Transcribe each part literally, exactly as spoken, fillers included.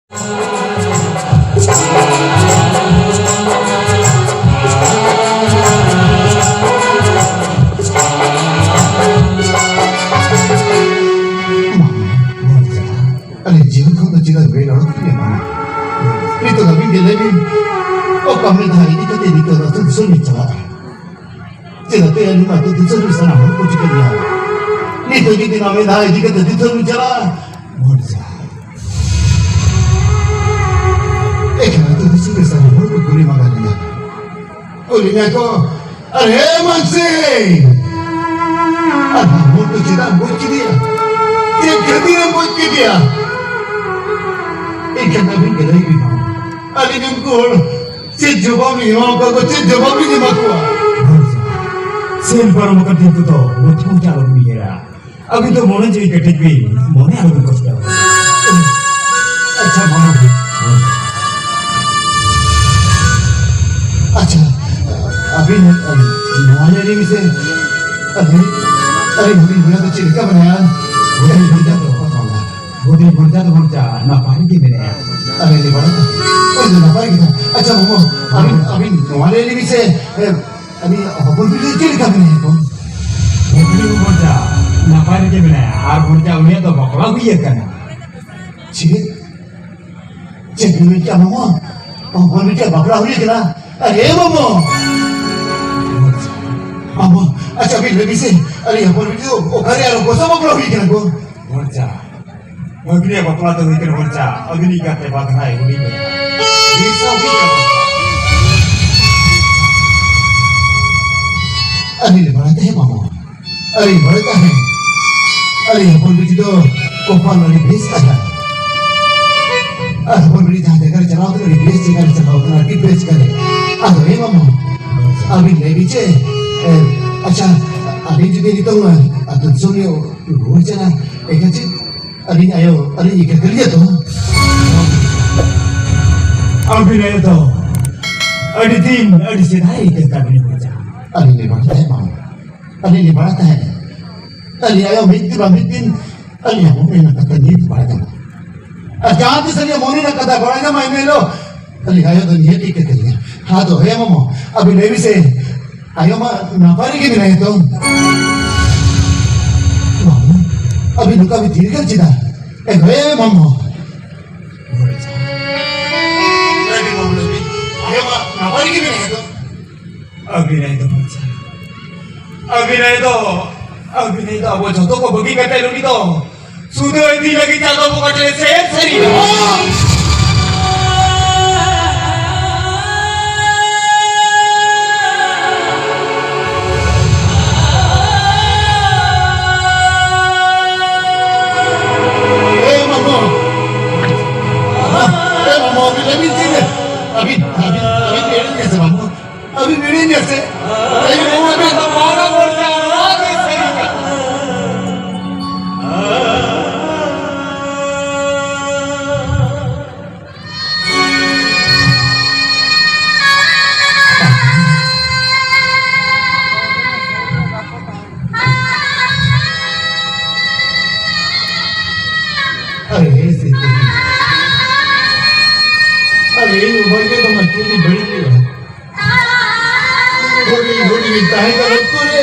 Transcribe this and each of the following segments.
ᱟᱞᱮ ᱡᱤᱣᱤ ᱠᱷᱚᱱ ᱫᱚ ᱪᱮᱫᱟᱜ ᱵᱮᱱ ᱚᱰᱚᱠ ᱠᱮᱫᱟ, ᱢᱟ? ᱱᱤᱛᱚᱜ ᱟᱹᱵᱤᱱ ᱜᱮ ᱞᱟᱹᱭ ᱵᱤᱱ, ᱚᱠᱟ ᱢᱮᱫ ᱫᱷᱟᱣ ᱤᱫᱤ ᱠᱟᱛᱮ ᱱᱤᱛᱚᱜ ᱫᱚ ᱟᱹᱛᱩ ᱫᱤᱥᱚᱢ ᱵᱤᱱ ᱪᱟᱞᱟᱜᱼᱟ? ᱪᱮᱫᱟᱜ ᱯᱮ ᱟᱹᱞᱤᱧ ᱟᱹᱛᱩ ᱫᱤᱥᱚᱢ ᱨᱮ ᱥᱟᱱᱟᱢ ᱦᱚᱲ ᱠᱚ ᱴᱷᱤᱠᱟᱹ ᱜᱮᱭᱟ? ᱱᱤᱛᱚᱜ ᱡᱩᱫᱤ ᱱᱚᱣᱟ ᱢᱮᱫ ᱫᱷᱟᱣ ᱤᱫᱤ ᱠᱟᱛᱮ ᱫᱤᱥᱚᱢ ᱵᱤᱱ ᱪᱟᱞᱟᱜᱼᱟ, ᱢᱚᱨᱡᱟ᱾ ᱮᱠᱷᱟᱱ ᱟᱹᱛᱩ ᱫᱤᱥᱚᱢ ᱨᱮ ᱥᱟᱱᱟᱢ ᱦᱚᱲ ᱠᱚ ᱠᱩᱞᱤ ᱢᱟᱜᱟ ᱞᱤᱧᱟ᱾ ᱠᱩᱞᱤ ᱢᱮᱭᱟ ᱠᱚ, "ᱟᱨᱮ ᱢᱟᱱᱥᱤ, ᱟᱨ ᱢᱟᱢᱚ ᱫᱚ ᱪᱮᱫᱟᱜ ᱮᱢ ᱜᱚᱡ ᱠᱮᱫᱮᱭᱟ? ᱪᱮᱫ ᱠᱷᱟᱹᱛᱤᱨ ᱮᱢ ᱜᱚᱡ ᱠᱮᱫᱮᱭᱟ?" ᱮᱱᱠᱷᱟᱱ ᱟᱹᱵᱤᱱ ᱜᱮ ᱞᱟᱹᱭ ᱵᱤᱱ ᱢᱟ᱾ ᱟᱹᱞᱤᱧ ᱩᱱᱠᱩ ᱦᱚᱲ ᱪᱮᱫ ᱡᱚᱵᱟᱵ ᱞᱤᱧ ᱮᱢᱟ ᱠᱚᱣᱟ, ᱪᱮᱫ ᱡᱚᱵᱟᱵ ᱞᱤᱧ ᱮᱢᱟ ᱠᱚᱣᱟ? ᱥᱮᱱ ᱯᱟᱨᱚᱢ ᱟᱠᱟᱱ ᱫᱤᱱ ᱠᱚᱫᱚ ᱢᱩᱴᱷᱟᱹᱱ ᱪᱟᱞᱚ ᱩᱭᱦᱟᱹᱨᱟ᱾ ᱟᱹᱵᱤᱱ ᱫᱚ ᱢᱚᱱᱮ ᱡᱤᱣᱤ ᱠᱮᱴᱮᱡ ᱵᱤᱱ, ᱢᱚᱱᱮ ᱟᱞᱚᱵᱤᱱ ᱠᱚᱥᱴᱚ᱾ ᱟᱪᱪᱷᱟ, ᱢᱟ᱾ ᱟᱪᱪᱷᱟ, ᱟᱹᱵᱤᱱ, ᱱᱚᱣᱟ ᱞᱟᱹᱭ ᱞᱤᱧ ᱥᱮ, ᱟᱹᱞᱤᱧ, ᱟᱹᱞᱤᱧ ᱦᱩᱰᱤᱧ ᱵᱚᱭᱦᱟ ᱫᱚ ᱪᱮᱫ ᱞᱮᱠᱟ ᱢᱮᱱᱟᱭᱟ? ᱦᱩᱰᱤᱧ ᱵᱚᱭᱦᱟ ᱫᱚ ᱵᱟᱝ, ᱦᱩᱰᱤᱧ ᱵᱚᱭᱦᱟ ᱫᱚ ᱵᱟᱝ, ᱱᱟᱯᱟᱭ ᱜᱮ ᱢᱮᱱᱟᱭᱟ᱾ ᱟᱹᱞᱤᱧ ᱞᱤᱧ ᱵᱟᱲᱟᱭᱟ᱾ ᱦᱳᱭ, ᱱᱟᱯᱟᱭ ᱜᱮ᱾ ᱟᱪᱪᱷᱟ, ᱢᱟᱢᱚ, ᱟᱹᱵᱤᱱ, ᱟᱹᱵᱤᱱ ᱱᱚᱣᱟ ᱞᱟᱹᱭ ᱞᱤᱧ ᱥᱮ, ᱟᱹᱞᱤᱧ ᱦᱚᱯᱚᱱ ᱵᱤᱴᱤ ᱪᱮᱫ ᱞᱮᱠᱟ ᱢᱮᱱᱟᱭᱟ ᱠᱚ? ᱦᱚᱯᱚᱱ ᱵᱤᱴᱤ ᱵᱚᱱᱪᱟ ᱱᱟᱯᱟᱭ ᱨᱮᱜᱮ ᱢᱮᱱᱟᱭᱟ, ᱟᱨ ᱵᱚᱱᱪᱟ ᱩᱱᱤᱭᱟᱜ ᱫᱚ ᱵᱟᱯᱞᱟ ᱦᱩᱭ ᱟᱠᱟᱱᱟ᱾ ᱪᱮᱫ? ᱪᱮᱫ ᱵᱤᱱ ᱢᱮᱱ ᱠᱮᱫᱟ ᱢᱟᱢᱟ? ᱦᱚᱯᱚᱱ ᱵᱤᱴᱤᱭᱟᱜ ᱵᱟᱯᱞᱟ ᱦᱩᱭ ᱟᱠᱟᱱᱟ? ᱟᱨᱮ ᱢᱟᱢᱟ! ᱢᱟᱢᱟ, ᱟᱪᱪᱷᱟ ᱵᱤᱱ ᱞᱟᱹᱭ ᱵᱤᱱ ᱥᱮ, ᱟᱹᱞᱤᱧ ᱦᱚᱯᱚᱱ ᱵᱤᱴᱤ ᱫᱚ ᱚᱠᱟᱨᱮ ᱟᱨ ᱚᱠᱚᱭ ᱥᱟᱶ ᱵᱟᱯᱞᱟ ᱦᱩᱭ ᱟᱠᱟᱱᱟ ᱜᱚ? ᱵᱚᱱᱪᱟ, ᱵᱷᱟᱹᱜᱽᱱᱤᱭᱟᱜ ᱵᱟᱯᱞᱟ ᱫᱚ ᱦᱩᱭ ᱠᱟᱱᱟ ᱵᱚᱱᱪᱟ, ᱟᱹᱵᱤᱱᱤᱡ ᱜᱟᱛᱮ ᱵᱟᱜᱽᱱᱟᱭ ᱦᱩᱰᱤᱧ ᱵᱚᱭᱦᱟ᱾ ᱵᱮᱥ ᱦᱩᱭ ᱠᱟᱱᱟ ᱵᱚᱱᱪᱟ᱾ ᱟᱹᱞᱤᱧ ᱞᱮ ᱵᱟᱲᱟᱭ ᱛᱟᱦᱮᱸ ᱢᱟᱢᱟ, ᱟᱹᱞᱤᱧ ᱵᱟᱲᱟᱭ ᱛᱟᱦᱮᱸ, ᱟᱹᱞᱤᱧ ᱦᱚᱯᱚᱱ ᱵᱤᱴᱤ ᱫᱚ ᱠᱚᱯᱟᱞ ᱟᱹᱰᱤ ᱵᱮᱥ ᱛᱟᱭᱟ᱾ ᱟᱨ ᱦᱚᱯᱚᱱ ᱵᱤᱴᱤ ᱡᱟᱦᱟᱸ ᱡᱟᱭᱜᱟ ᱨᱮ ᱪᱟᱞᱟᱣ ᱠᱟᱱᱟ, ᱟᱹᱰᱤ ᱵᱮᱥ ᱡᱟᱭᱜᱟ ᱨᱮ ᱪᱟᱞᱟᱣ ᱠᱟᱱᱟ, ᱟᱹᱰᱤ ᱵᱮᱥ ᱡᱟᱭᱜᱟ ᱨᱮ᱾ ᱟᱫᱚ ᱦᱮᱸ ᱢᱟᱢᱟ, ᱟᱹᱵᱤᱱ ᱞᱟᱹᱭ ᱵᱤᱱ ᱪᱮ, ᱮ, ᱟᱪᱪᱷᱟ, ᱟᱹᱞᱤᱧ ᱡᱩᱫᱤ ᱱᱤᱛᱚᱝ ᱟᱹᱛᱩ ᱫᱤᱥᱚᱢ ᱞᱤᱧ ᱨᱩᱣᱟᱹᱲ ᱪᱟᱞᱟᱜᱼᱟ, ᱮᱱᱠᱷᱟᱱ ᱪᱮᱫ ᱟᱹᱞᱤᱧ ᱟᱭᱳ, ᱟᱹᱞᱤᱧ ᱤᱠᱟᱹ ᱠᱟᱹᱞᱤᱭᱟ ᱛᱚ? ᱟᱹᱵᱤᱱ ᱟᱭᱳ ᱫᱚ ᱟᱹᱰᱤ ᱫᱤᱱ, ᱟᱹᱰᱤ ᱥᱮᱫᱟᱭ ᱤᱠᱟᱹ ᱠᱟᱹᱞᱤᱧ ᱵᱩᱡᱟ᱾ ᱟᱹᱞᱤᱧ ᱞᱤᱧ ᱵᱟᱲᱟᱭ ᱛᱟᱦᱮᱸᱫ ᱢᱟ᱾ ᱟᱹᱞᱤᱧ ᱞᱤᱧ ᱵᱟᱲᱟᱭ ᱛᱟᱦᱮᱸᱫ᱾ ᱟᱹᱞᱤᱧ ᱟᱭᱳ ᱢᱤᱫ ᱫᱤᱱ ᱵᱟᱝ ᱢᱤᱫ ᱫᱤᱱ ᱟᱹᱞᱤᱧ ᱟᱵᱚ ᱢᱮᱱ ᱠᱟᱛᱷᱟ ᱱᱤᱛ ᱵᱟᱲᱟᱭ ᱧᱟᱢᱟ᱾ ᱟᱨ ᱡᱟᱦᱟᱸ ᱛᱤᱥ ᱟᱹᱞᱤᱧᱟᱜ ᱢᱚᱱᱮ ᱨᱮᱱᱟᱜ ᱠᱟᱛᱷᱟ ᱜᱚᱲᱟᱭ ᱧᱟᱢᱟ, ᱤᱱᱟᱹ ᱦᱤᱞᱳᱜ ᱟᱹᱞᱤᱧ ᱟᱭᱳ ᱫᱚ ᱱᱤᱦᱟᱹᱛ ᱜᱮ ᱠᱟᱹᱞᱤᱧᱟ᱾ ᱟᱫᱚ ᱦᱮᱸ ᱢᱟᱢᱚ, ᱟᱹᱵᱤᱱ ᱞᱟᱹᱭ ᱵᱤᱱ ᱥᱮ, ᱟᱭᱳ ᱢᱟ ᱱᱟᱯᱟᱭ ᱨᱮᱜᱮ ᱢᱮᱱᱟᱭᱟ ᱛᱚ? ᱢᱟᱢᱚ, ᱟᱹᱵᱤᱱ ᱱᱚᱝᱠᱟ ᱵᱤᱱ ᱛᱷᱤᱨ ᱠᱟᱱ ᱪᱮᱫᱟᱜ? ᱮ ᱦᱮᱸ ᱢᱟᱢᱚ᱾ ᱟᱭᱳ ᱢᱟ ᱱᱟᱯᱟᱭ ᱨᱮᱜᱮ ᱢᱮᱱᱟᱭᱟ ᱛᱚ? ᱟᱹᱵᱤᱱ ᱟᱭᱳ ᱫᱚ ᱵᱟᱧᱪᱟᱣ᱾ ᱟᱹᱵᱤᱱ ᱟᱭᱳ ᱫᱚ, ᱟᱹᱵᱤᱱ ᱟᱭᱳ ᱫᱚ ᱟᱵᱚ ᱡᱚᱛᱚ ᱠᱚ ᱵᱟᱹᱜᱤ ᱠᱟᱛᱮ ᱩᱱᱤ ᱫᱚ ᱥᱩᱫᱷᱟᱹ ᱤᱫᱤ ᱞᱟᱹᱜᱤᱫ ᱪᱟᱸᱫᱚ ᱵᱚᱸᱜᱟ ᱴᱷᱮᱱ ᱥᱮᱱ ᱥᱟᱹᱨᱤ ᱮᱱᱟ᱾ ᱮ ᱢᱟᱢᱚ, ᱮ ᱢᱟᱢᱚ, ᱟᱹᱵᱤᱱ, ᱟᱹᱵᱤᱱ ᱪᱮᱫ? ᱟᱹᱵᱤᱱ, ᱟᱹᱵᱤᱱ, ᱟᱹᱵᱤᱱ ᱮᱲᱮ ᱜᱮᱭᱟ ᱥᱮ ᱵᱟᱝ? ᱟᱹᱵᱤᱱ ᱮᱲᱮ ᱜᱮᱭᱟ ᱥᱮ? ᱟᱹᱵᱤᱱ ᱮᱲᱮ ᱜᱮᱭᱟ ᱥᱮ? ᱟᱨᱮ ᱥᱤᱛᱩᱝ᱾ ᱟᱨᱮ ᱤᱧ ᱩᱢᱟᱹᱨ ᱜᱮ ᱫᱚᱢᱮ ᱪᱮᱫ ᱤᱧ ᱵᱟᱹᱲᱤᱡ ᱞᱮᱫᱟ? ᱦᱩᱰᱤᱧ ᱦᱩᱰᱤᱧ ᱛᱟᱦᱮᱸ ᱠᱟᱱ ᱚᱠᱛᱚ ᱨᱮ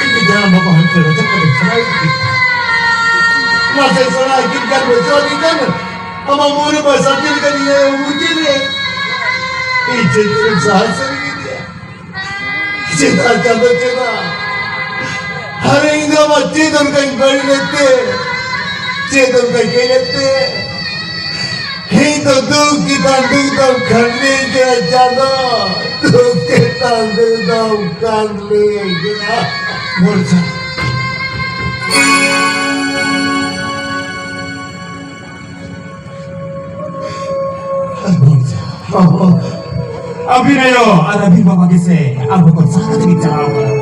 ᱤᱧ ᱡᱟᱱᱟᱢ ᱵᱟᱵᱟ ᱦᱚᱸ ᱪᱮᱫ ᱦᱚᱸ ᱪᱮᱫ ᱦᱚᱸ ᱥᱮᱬᱟ ᱤᱫᱤ ᱠᱮᱫᱟ᱾ ᱢᱟᱥᱮ ᱥᱮᱬᱟ ᱤᱫᱤ ᱠᱟᱱ ᱵᱚᱪᱷᱚᱨ ᱤᱫᱤ ᱠᱟᱱ ᱟᱢᱟᱜ ᱢᱩᱨ ᱨᱮ ᱵᱟᱥᱟ ᱪᱮᱫ ᱞᱮᱠᱟ ᱱᱤᱭᱟᱹ ᱢᱩᱨᱛᱤ ᱨᱮ ᱤᱧ ᱪᱮᱫ ᱪᱮᱫ ᱮᱢ ᱥᱟᱦᱟ ᱥᱟᱹᱨᱤ ᱠᱮᱫᱮᱭᱟ? ᱪᱮᱫᱟᱜ ᱪᱟᱸᱫᱚ ᱪᱮᱫᱟᱜ? ᱟᱨᱮ ᱤᱧ ᱫᱚ ᱟᱢᱟᱜ ᱪᱮᱫ ᱚᱱᱠᱟᱧ ᱵᱟᱹᱲᱤᱡ ᱞᱮᱫ ᱛᱮ? ᱪᱮᱫ ᱚᱱᱠᱟᱧ ᱠᱟᱹᱭ ᱞᱮᱫ ᱛᱮ? ᱤᱧ ᱫᱚ ᱫᱩᱠ ᱪᱮᱛᱟᱱ ᱫᱩᱠ ᱫᱚᱢ ᱠᱷᱟᱹᱲᱞᱤᱧ ᱠᱟᱱᱟ ᱪᱟᱸᱫᱚ, ᱫᱩᱠ ᱪᱮᱛᱟᱱ ᱫᱩᱠ ᱫᱚᱢ ᱠᱷᱟᱹᱲᱞᱤᱧ ᱠᱟᱱᱟ᱾ ᱵᱷᱚᱨᱥᱟ᱾ ᱟᱹᱵᱤᱱ ᱟᱭᱳ ᱟᱨ ᱟᱹᱵᱤᱱ ᱵᱟᱵᱟ ᱜᱮᱥᱮ ᱟᱵᱚ ᱠᱚ ᱥᱟᱦᱟ ᱠᱟᱛᱮ ᱵᱤᱱ ᱪᱟᱞᱟᱣ ᱠᱟᱱᱟ᱾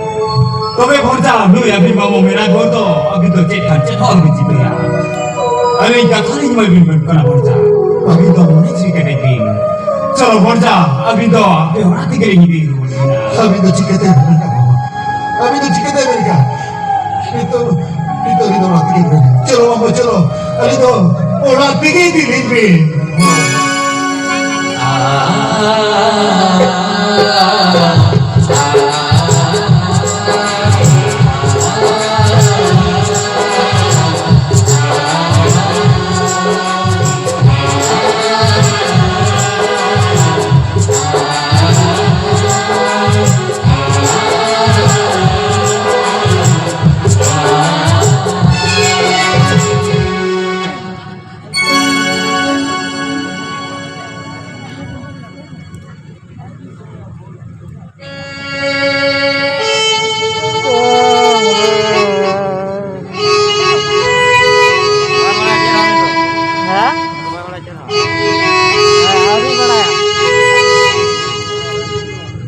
ᱛᱚᱵᱮ ᱵᱷᱚᱨᱡᱟ, ᱱᱩᱭ ᱟᱹᱵᱤᱱ ᱵᱟᱵᱟ ᱢᱮᱱᱟᱜ ᱵᱷᱳᱨ ᱫᱚ ᱟᱹᱵᱤᱱ ᱫᱚ ᱪᱮᱫ ᱠᱷᱟᱱ ᱪᱮᱫ ᱦᱚᱸ ᱟᱞᱚᱵᱤᱱ ᱪᱤᱠᱟᱹᱭᱟ᱾ ᱟᱹᱞᱤᱧ ᱠᱟᱛᱷᱟ ᱞᱤᱧ ᱮᱢᱟ ᱵᱤᱱ ᱠᱟᱱᱟ ᱵᱷᱚᱨᱡᱟ, ᱟᱹᱵᱤᱱ ᱫᱚ ᱢᱚᱱᱮ ᱡᱤᱣᱤ ᱠᱮᱴᱮᱡ ᱵᱤᱱ᱾ ᱪᱚᱞᱚ ᱵᱷᱚᱨᱡᱟ, ᱟᱹᱵᱤᱱ ᱫᱚ ᱟᱯᱮ ᱚᱲᱟᱜ ᱛᱮᱜᱮ ᱞᱤᱧ ᱤᱫᱤ ᱨᱩᱣᱟᱹᱲ ᱵᱤᱱᱟ᱾ ᱟᱹᱵᱤᱱ ᱫᱚ ᱪᱤᱠᱟᱹᱛᱮ ᱢᱮᱱᱟᱜ ᱵᱤᱱᱟ? ᱟᱹᱵᱤᱱ ᱫᱚ ᱪᱤᱠᱟᱹᱛᱮ ᱢᱮᱱᱟᱜ ᱵᱤᱱᱟ? ᱱᱤᱛᱚᱜ ᱱᱤᱛᱚᱜ ᱫᱚ ᱚᱲᱟᱜ ᱛᱮᱜᱮ ᱤᱫᱤ ᱞᱤᱧ ᱵᱤᱱ᱾ ᱪᱚᱞᱚ ᱵᱟᱹᱵᱩ, ᱪᱚᱞᱚ᱾ ᱟᱹᱞᱤᱧ ᱫᱚ ᱚᱲᱟᱜ ᱛᱮᱜᱮ ᱤᱫᱤ ᱞᱤᱧ ᱵᱤᱱ᱾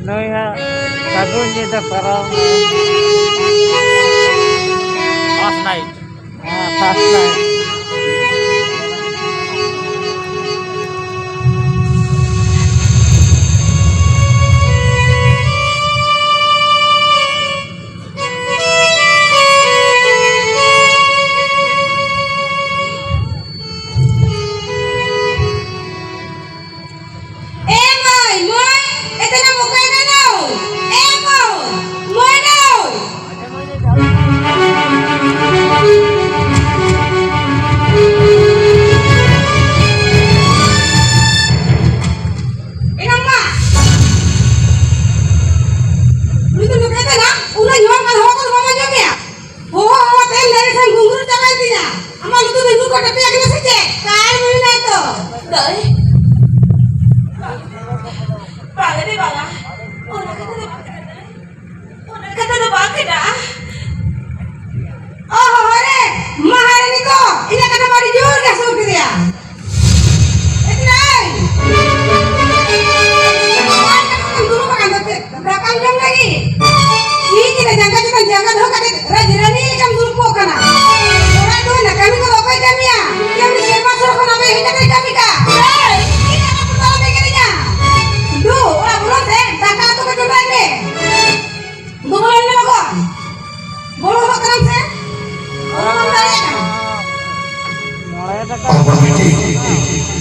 ᱱᱩᱭ ᱦᱟᱸᱜ ᱥᱟᱹᱜᱩᱱ ᱧᱤᱫᱟᱹ ᱯᱟᱨᱚᱢ᱾ First night. ᱦᱮᱸ, first night᱾ ᱮ ᱢᱟᱹᱭ, ᱢᱟᱹᱭ, ᱮ ᱛᱮᱱᱟ ᱢᱚᱠᱟᱭ ᱱᱟ ᱱᱟᱣ? ᱮ ᱢᱟᱹᱭ, ᱢᱟᱹᱭ ᱱᱟᱣ? ᱮ ᱱᱟᱢᱟ᱾ ᱱᱩᱭ ᱫᱚ ᱢᱚᱠᱟᱭ ᱛᱮ ᱱᱟ? ᱩᱱᱟᱹᱜ ᱧᱩ ᱟᱠᱟᱱ ᱦᱚᱲ ᱠᱚᱫᱚ ᱵᱟᱵᱚᱱ ᱡᱚᱢᱮᱭᱟ᱾ ᱦᱚᱦᱚ ᱦᱚᱦᱚ ᱛᱮ ᱱᱟᱨᱮᱥᱚᱱ ᱜᱷᱩᱸᱜᱽᱨᱩ ᱪᱟᱵᱟᱭᱮᱱ ᱛᱤᱧᱟ᱾ ᱟᱢᱟᱜ ᱞᱩᱛᱩᱨ ᱨᱮ ᱱᱩᱠᱩ ᱴᱟᱹᱴᱤᱭᱟ ᱠᱟᱱᱟ ᱥᱮ ᱪᱮᱫ? ᱠᱟᱭ ᱦᱩᱭᱱᱟ ᱛᱚ᱾ ᱫᱟᱹᱭ᱾ ᱵᱟᱝᱟ ᱨᱮ ᱵᱟᱝᱟ᱾ ᱚᱱᱟ ᱠᱟᱛᱷᱟ ᱫᱚ ᱵᱟᱝ ᱠᱟᱱᱟ᱾ ᱚᱱᱟ ᱠᱟᱛᱷᱟ ᱫᱚ ᱵᱟᱝ ᱠᱟᱱᱟ᱾ ᱚ ᱦᱚᱦᱚ ᱨᱮ, ᱢᱟᱦᱟᱨᱟᱱᱤ ᱠᱚ, ᱤᱧᱟᱹᱜ ᱠᱟᱛᱷᱟ ᱢᱟ ᱟᱹᱰᱤ ᱡᱳᱨ ᱜᱮ ᱦᱟᱹᱥᱩ ᱠᱮᱫᱮᱭᱟ᱾ ᱮ ᱛᱤᱞᱟᱹᱭ! ᱫᱩᱲᱩᱵ ᱟᱠᱟᱱ ᱫᱚ ᱪᱮᱫ? ᱫᱟᱠᱟᱢ ᱡᱚᱢ ᱞᱟᱹᱜᱤᱫ? ᱤᱧ ᱜᱮ ᱡᱟᱸᱜᱟ ᱪᱮᱛᱟᱱ ᱡᱟᱸᱜᱟ ᱫᱚᱦᱚ ᱠᱟᱛᱮ ᱨᱟᱡᱽ ᱨᱟᱹᱱᱤ ᱞᱮᱠᱟᱢ ᱫᱩᱲᱩᱵ ᱠᱚᱜ ᱠᱟᱱᱟ᱾ ᱚᱲᱟᱜ ᱫᱩᱣᱟᱹᱨ ᱨᱮᱱᱟᱜ ᱠᱟᱹᱢᱤ ᱠᱚᱫᱚ ᱚᱠᱚᱭ ᱠᱟᱹᱢᱤᱭᱟ? ᱠᱟᱹᱢᱤ ᱥᱮᱨᱢᱟ ᱥᱩᱨ ᱠᱷᱚᱱ ᱟᱯᱮ ᱦᱮᱡ ᱠᱟᱛᱮ ᱠᱟᱹᱢᱤ ᱠᱟᱜ᱾ ᱮᱭ! ᱤᱧ ᱟᱞᱚᱢ ᱵᱚᱛᱚᱨ ᱟᱞᱚᱢ ᱮᱜᱮᱨᱤᱧᱟ᱾ ᱫᱩ, ᱚᱲᱟᱜ ᱵᱚᱞᱚᱱ ᱛᱮ ᱫᱟᱠᱟ ᱩᱛᱩ ᱠᱚ ᱪᱚᱸᱫᱟᱭ ᱢᱮ᱾ ᱫᱩ, ᱵᱚᱞᱚᱱ ᱢᱮ ᱞᱚᱜᱚᱱ᱾ ᱵᱚᱞᱚ ᱦᱚᱫᱚᱜ ᱠᱟᱱᱟᱢ ᱥᱮ? ᱦᱚᱯᱚᱱ ᱵᱤᱴᱤ,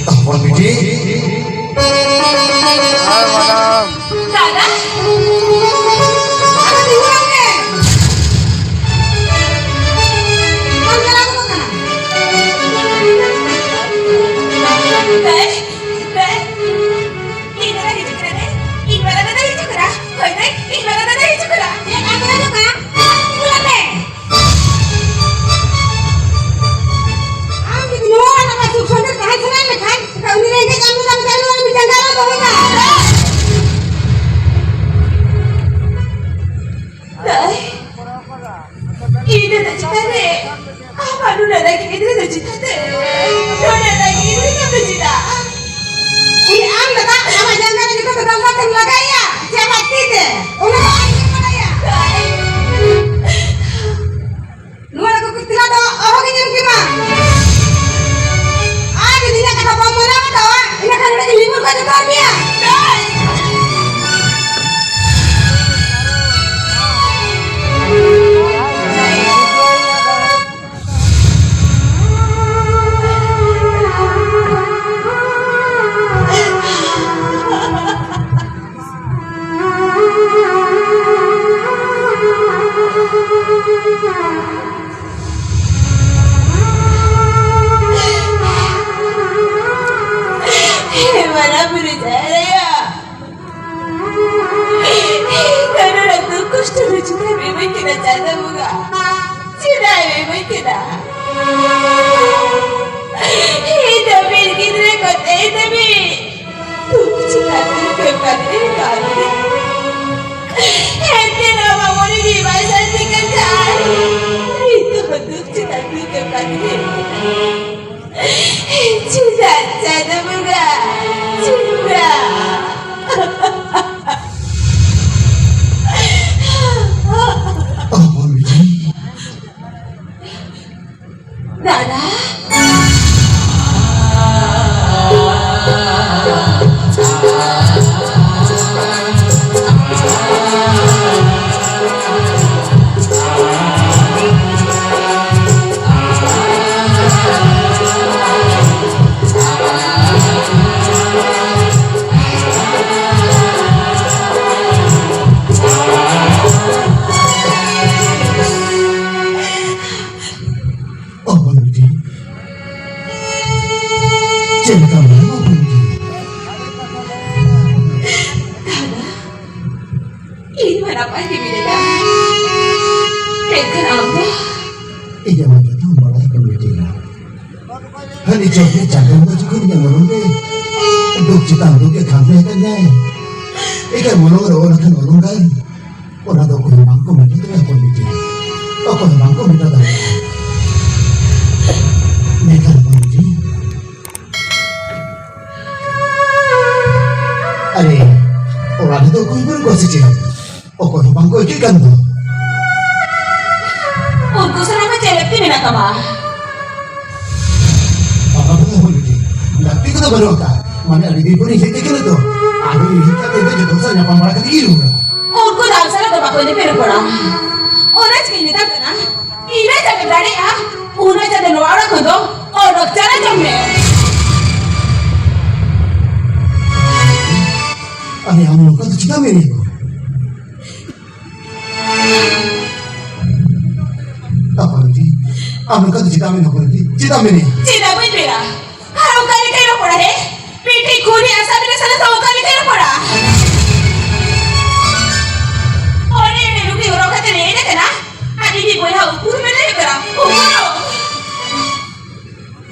ᱦᱚᱯᱚᱱ ᱵᱤᱴᱤ᱾ ᱦᱮᱸ, ᱢᱮᱰᱟᱢ᱾ ᱫᱟᱫᱟ, ᱟᱫᱚ ᱛᱤᱸᱜᱩᱱ ᱢᱮ᱾ ᱵᱟᱢ ᱪᱟᱞᱟᱣ ᱜᱚᱫᱚᱜ ᱠᱟᱱᱟ? ᱫᱟᱹᱭ, ᱫᱟᱹᱭ, ᱤᱧ ᱫᱟᱫᱟ ᱦᱤᱡᱩᱜ ᱠᱟᱱᱟ ᱫᱟᱹᱭ, ᱤᱧ ᱵᱟᱞᱟ ᱫᱟᱫᱟ ᱦᱤᱡᱩᱜ ᱠᱟᱱᱟ᱾ ᱦᱳᱭ ᱫᱟᱹᱭ, ᱤᱧ ᱵᱟᱞᱟ ᱫᱟᱫᱟ ᱦᱤᱡᱩᱜ ᱠᱟᱱᱟ᱾ ᱪᱮᱫ ᱟᱢ ᱫᱟᱫᱟ ᱫᱚ ᱠᱟᱱᱟ? ᱟᱢ ᱛᱤᱸᱜᱩᱱ ᱢᱮ᱾ ᱟᱢ ᱡᱩᱫᱤ ᱱᱚᱣᱟ ᱱᱟᱯᱟᱭ ᱥᱩᱠ ᱥᱟᱱᱛᱤ ᱛᱟᱦᱮᱸ ᱥᱟᱱᱟᱭᱮᱫ ᱢᱮ ᱠᱷᱟᱱ, ᱮᱱᱠᱷᱟᱱ ᱩᱱᱤ ᱨᱮᱸᱜᱮᱡ ᱟᱢ ᱫᱟᱫᱟ ᱢᱮᱛᱟᱭ ᱢᱮ, ᱩᱱᱤ ᱡᱟᱸᱜᱟ ᱨᱮ ᱫᱚᱦᱚᱭ ᱢᱮ᱾ ᱫᱟᱹᱭ, ᱤᱧ ᱫᱟᱫᱟ ᱪᱮᱛᱟᱱ ᱨᱮ ᱟᱢᱟᱜ ᱱᱩᱱᱟᱹᱜ ᱨᱟᱹᱜᱤ ᱜᱤᱫᱽᱨᱟᱹ ᱫᱚ ᱪᱮᱫᱟᱜ ᱛᱮ? ᱱᱩᱱᱟᱹᱜ ᱨᱟᱹᱜᱤ ᱜᱤᱫᱽᱨᱟᱹ ᱫᱚ ᱪᱮᱫᱟᱜ? ᱩᱱᱤ ᱟᱢ ᱫᱟᱫᱟ ᱟᱢᱟᱜ ᱡᱟᱸᱜᱟ ᱨᱮ ᱡᱚᱛᱚ ᱠᱚ ᱫᱚᱦᱚ ᱠᱟᱛᱮᱢ ᱞᱟᱜᱟᱭᱮᱭᱟ ᱥᱮ ᱟᱢᱟᱜ ᱛᱤ ᱛᱮ? ᱚᱱᱟ ᱫᱚ ᱟᱡ ᱜᱮ ᱵᱟᱲᱟᱭᱟ᱾ ᱱᱚᱣᱟ ᱨᱮ ᱠᱚ ᱠᱩᱥᱤ ᱫᱚ ᱚᱦᱚ ᱜᱮ ᱧᱮᱞ ᱠᱮᱢᱟ᱾ ᱟᱨ ᱡᱩᱫᱤ ᱤᱧᱟᱹᱜ ᱠᱟᱛᱷᱟ ᱵᱟᱢ ᱢᱟᱱᱟᱣ ᱵᱟᱛᱟᱣᱟ, ᱤᱱᱟᱹ ᱠᱷᱟᱱ ᱱᱚᱰᱮ ᱜᱮ ᱞᱤᱵᱩᱨ ᱠᱚ ᱡᱚᱛᱚ ᱦᱚᱲ ᱢᱮᱭᱟ᱾ ᱦᱮ ᱢᱟᱨᱟᱝ ᱵᱩᱨᱩ ᱡᱟᱦᱮᱨ ᱟᱭᱳ, ᱤᱧ ᱫᱚ ᱱᱚᱰᱮ ᱫᱩᱠ ᱠᱚᱥᱴᱚ ᱫᱚ ᱪᱮᱫᱟᱜ ᱮᱢ ᱮᱢᱟᱹᱧ ᱠᱟᱱᱟ ᱪᱟᱸᱫᱳ ᱵᱚᱸᱜᱟ? ᱪᱮᱫᱟᱜ ᱮᱢ ᱮᱢᱟᱹᱧ ᱠᱟᱱᱟ? ᱤᱧ ᱫᱚ ᱢᱤᱫ ᱜᱤᱫᱽᱨᱟᱹ ᱠᱚ ᱛᱮᱦᱮᱧ ᱫᱷᱟᱹᱵᱤᱡ ᱫᱩᱠ ᱪᱮᱛᱟᱱ ᱫᱩᱠ ᱮᱢ ᱠᱟᱛᱮ ᱠᱟᱹᱢᱤ᱾ ᱮᱱᱛᱮ ᱨᱮᱦᱚᱸ ᱟᱢᱟᱜ ᱢᱚᱱᱮ ᱡᱤᱣᱤ ᱵᱟᱭ ᱥᱟᱹᱱᱛᱤ ᱠᱟᱱ ᱠᱷᱟᱱ, ᱱᱤᱛᱚᱜ ᱦᱚᱸ ᱫᱩᱠ ᱪᱮᱛᱟᱱ ᱫᱩᱠ ᱮᱢ ᱠᱟᱛᱮ᱾ ᱪᱮᱫᱟᱜ ᱪᱟᱸᱫᱳ ᱵᱚᱸᱜᱟ? ᱪᱮᱫᱟᱜ? ᱚᱢᱚᱱ ᱵᱤᱴᱤ᱾ ᱫᱟᱫᱟ᱾ ᱪᱮᱫ ᱞᱮᱠᱟ ᱢᱮᱱᱟᱢᱟ ᱵᱟᱹᱵᱩ? ᱫᱟᱫᱟ, ᱤᱧ ᱢᱟ ᱱᱟᱯᱟᱭ ᱜᱮ ᱢᱤᱱᱟᱹᱧᱟ᱾ ᱢᱮᱱᱠᱷᱟᱱ ᱟᱢ ᱫᱚ? ᱤᱧᱟᱹᱜ ᱢᱟ ᱡᱚᱛᱚᱢ ᱵᱟᱲᱟᱭ ᱠᱟᱱ ᱵᱤᱴᱤ᱾ ᱦᱟᱹᱱᱤ ᱪᱚᱴ ᱨᱮ ᱪᱟᱸᱫᱚ ᱵᱚᱸᱜᱟ ᱡᱚᱠᱷᱚᱱ ᱤᱧᱟᱹᱜ ᱢᱚᱞᱚᱝ ᱨᱮ ᱫᱩᱠ ᱪᱮᱛᱟᱱ ᱫᱩᱠ ᱮ ᱠᱷᱟᱱ ᱛᱟᱦᱮᱸ ᱠᱟᱱᱟᱭ, ᱮᱠᱟᱞ ᱢᱚᱞᱚᱝ ᱨᱮ ᱚᱞ ᱟᱠᱟᱱ ᱚᱞᱚᱝᱠᱟᱨ, ᱚᱱᱟ ᱫᱚ ᱚᱠᱚᱭ ᱦᱚᱸ ᱵᱟᱝ ᱠᱚ ᱢᱮᱴᱟᱣ ᱫᱟᱲᱮᱭᱟᱜᱼᱟ ᱦᱚᱯᱚᱱ ᱵᱤᱴᱤ᱾ ᱚᱠᱚᱭ ᱦᱚᱸ ᱵᱟᱝ ᱠᱚ ᱢᱮᱴᱟᱣ ᱫᱟᱲᱮᱭᱟᱜᱼᱟ᱾ ᱢᱮᱱᱠᱷᱟᱱ ᱦᱚᱯᱚᱱ ᱵᱤᱴᱤ, ᱟᱨᱮ, ᱚᱲᱟᱜ ᱨᱮᱫᱚ ᱚᱠᱚᱭ ᱵᱟᱹᱱᱩᱜ ᱠᱚᱣᱟ ᱥᱮ ᱪᱮᱫ? ᱚᱠᱚᱭ ᱦᱚᱸ ᱵᱟᱝ ᱠᱚ ᱟᱹᱭᱠᱟᱹᱜ ᱠᱟᱱ ᱫᱚ᱾ ᱩᱱᱠᱩ ᱥᱟᱞᱟᱜ ᱢᱟ ᱪᱮᱫ ᱞᱟᱹᱠᱛᱤ ᱢᱮᱱᱟᱜ ᱛᱟᱢᱟ? ᱵᱟᱵᱟ ᱵᱚᱞᱮ ᱦᱚᱸ ᱞᱟᱹᱜᱤᱫ ᱞᱟᱹᱠᱛᱤ ᱠᱚᱫᱚ ᱵᱟᱹᱱᱩᱜ ᱟᱠᱟᱫ᱾ ᱢᱟᱱᱮ ᱟᱹᱰᱤ ᱫᱤᱱ ᱯᱚᱨᱮ ᱦᱮᱡ ᱟᱠᱟᱱᱟ ᱛᱚ᱾ ᱟᱫᱚ ᱤᱧ ᱦᱮᱡ ᱠᱟᱛᱮ ᱫᱚ ᱡᱚᱛᱚ ᱥᱟᱶ ᱧᱟᱯᱟᱢ ᱵᱟᱲᱟ ᱠᱟᱛᱮ ᱜᱤᱧ ᱨᱩᱣᱟᱹᱲᱟ᱾ ᱩᱱᱠᱩ ᱫᱚ ᱟᱢ ᱥᱟᱞᱟᱜ ᱫᱚ ᱵᱟᱠᱚ ᱧᱮᱯᱮᱞ ᱨᱚᱯᱚᱲᱟ᱾ ᱚᱱᱟ ᱪᱤᱠᱟᱹᱧ ᱢᱮᱛᱟᱢ ᱠᱟᱱᱟ, ᱤᱱᱟᱹ ᱪᱟᱸᱫᱚ ᱫᱟᱲᱮᱭᱟᱜᱼᱟ, ᱩᱱᱟᱹᱜ ᱪᱟᱸᱫᱚ ᱱᱚᱣᱟ ᱚᱲᱟᱜ ᱠᱷᱚᱱ ᱫᱚ ᱚᱰᱚᱠ ᱪᱟᱞᱟᱜ ᱡᱚᱝ ᱢᱮ᱾ ᱟᱨᱮ, ᱟᱢ ᱱᱚᱝᱠᱟ ᱫᱚ ᱪᱮᱫᱟᱜ ᱢᱮᱱᱮᱫ? ᱟᱯᱟᱱ ᱫᱤ, ᱟᱢ ᱱᱚᱝᱠᱟ ᱫᱚ ᱪᱮᱫᱟᱜ ᱢᱮᱱᱟ ᱟᱯᱟᱱ ᱫᱤ? ᱪᱮᱫᱟᱜ ᱢᱮᱱᱮᱫ? ᱪᱮᱫᱟᱜ ᱵᱟᱹᱧ ᱢᱮᱱᱟ? ᱟᱨ ᱚᱠᱟ ᱞᱮᱠᱟᱭ ᱨᱚᱯᱚᱲᱟ ᱨᱮ? ᱢᱤᱫᱴᱤᱡ ᱠᱩᱲᱤ ᱟᱥᱟ ᱵᱤᱱᱟ ᱥᱟᱞᱟᱜ ᱫᱚ ᱚᱠᱟ ᱞᱮᱠᱟᱭ ᱨᱚᱯᱚᱲᱟ? ᱚᱱᱮ ᱚᱱᱮ ᱞᱩᱜᱽᱲᱤ ᱦᱚᱨᱚᱜ ᱠᱟᱛᱮ ᱞᱮ ᱦᱮᱡ ᱟᱠᱟᱱᱟ᱾ ᱟᱨ ᱤᱧᱤᱡ ᱵᱚᱭᱦᱟ ᱩᱠᱩᱨ ᱢᱮᱱᱟᱭ ᱠᱟᱱᱟ? ᱩᱠᱩᱨ?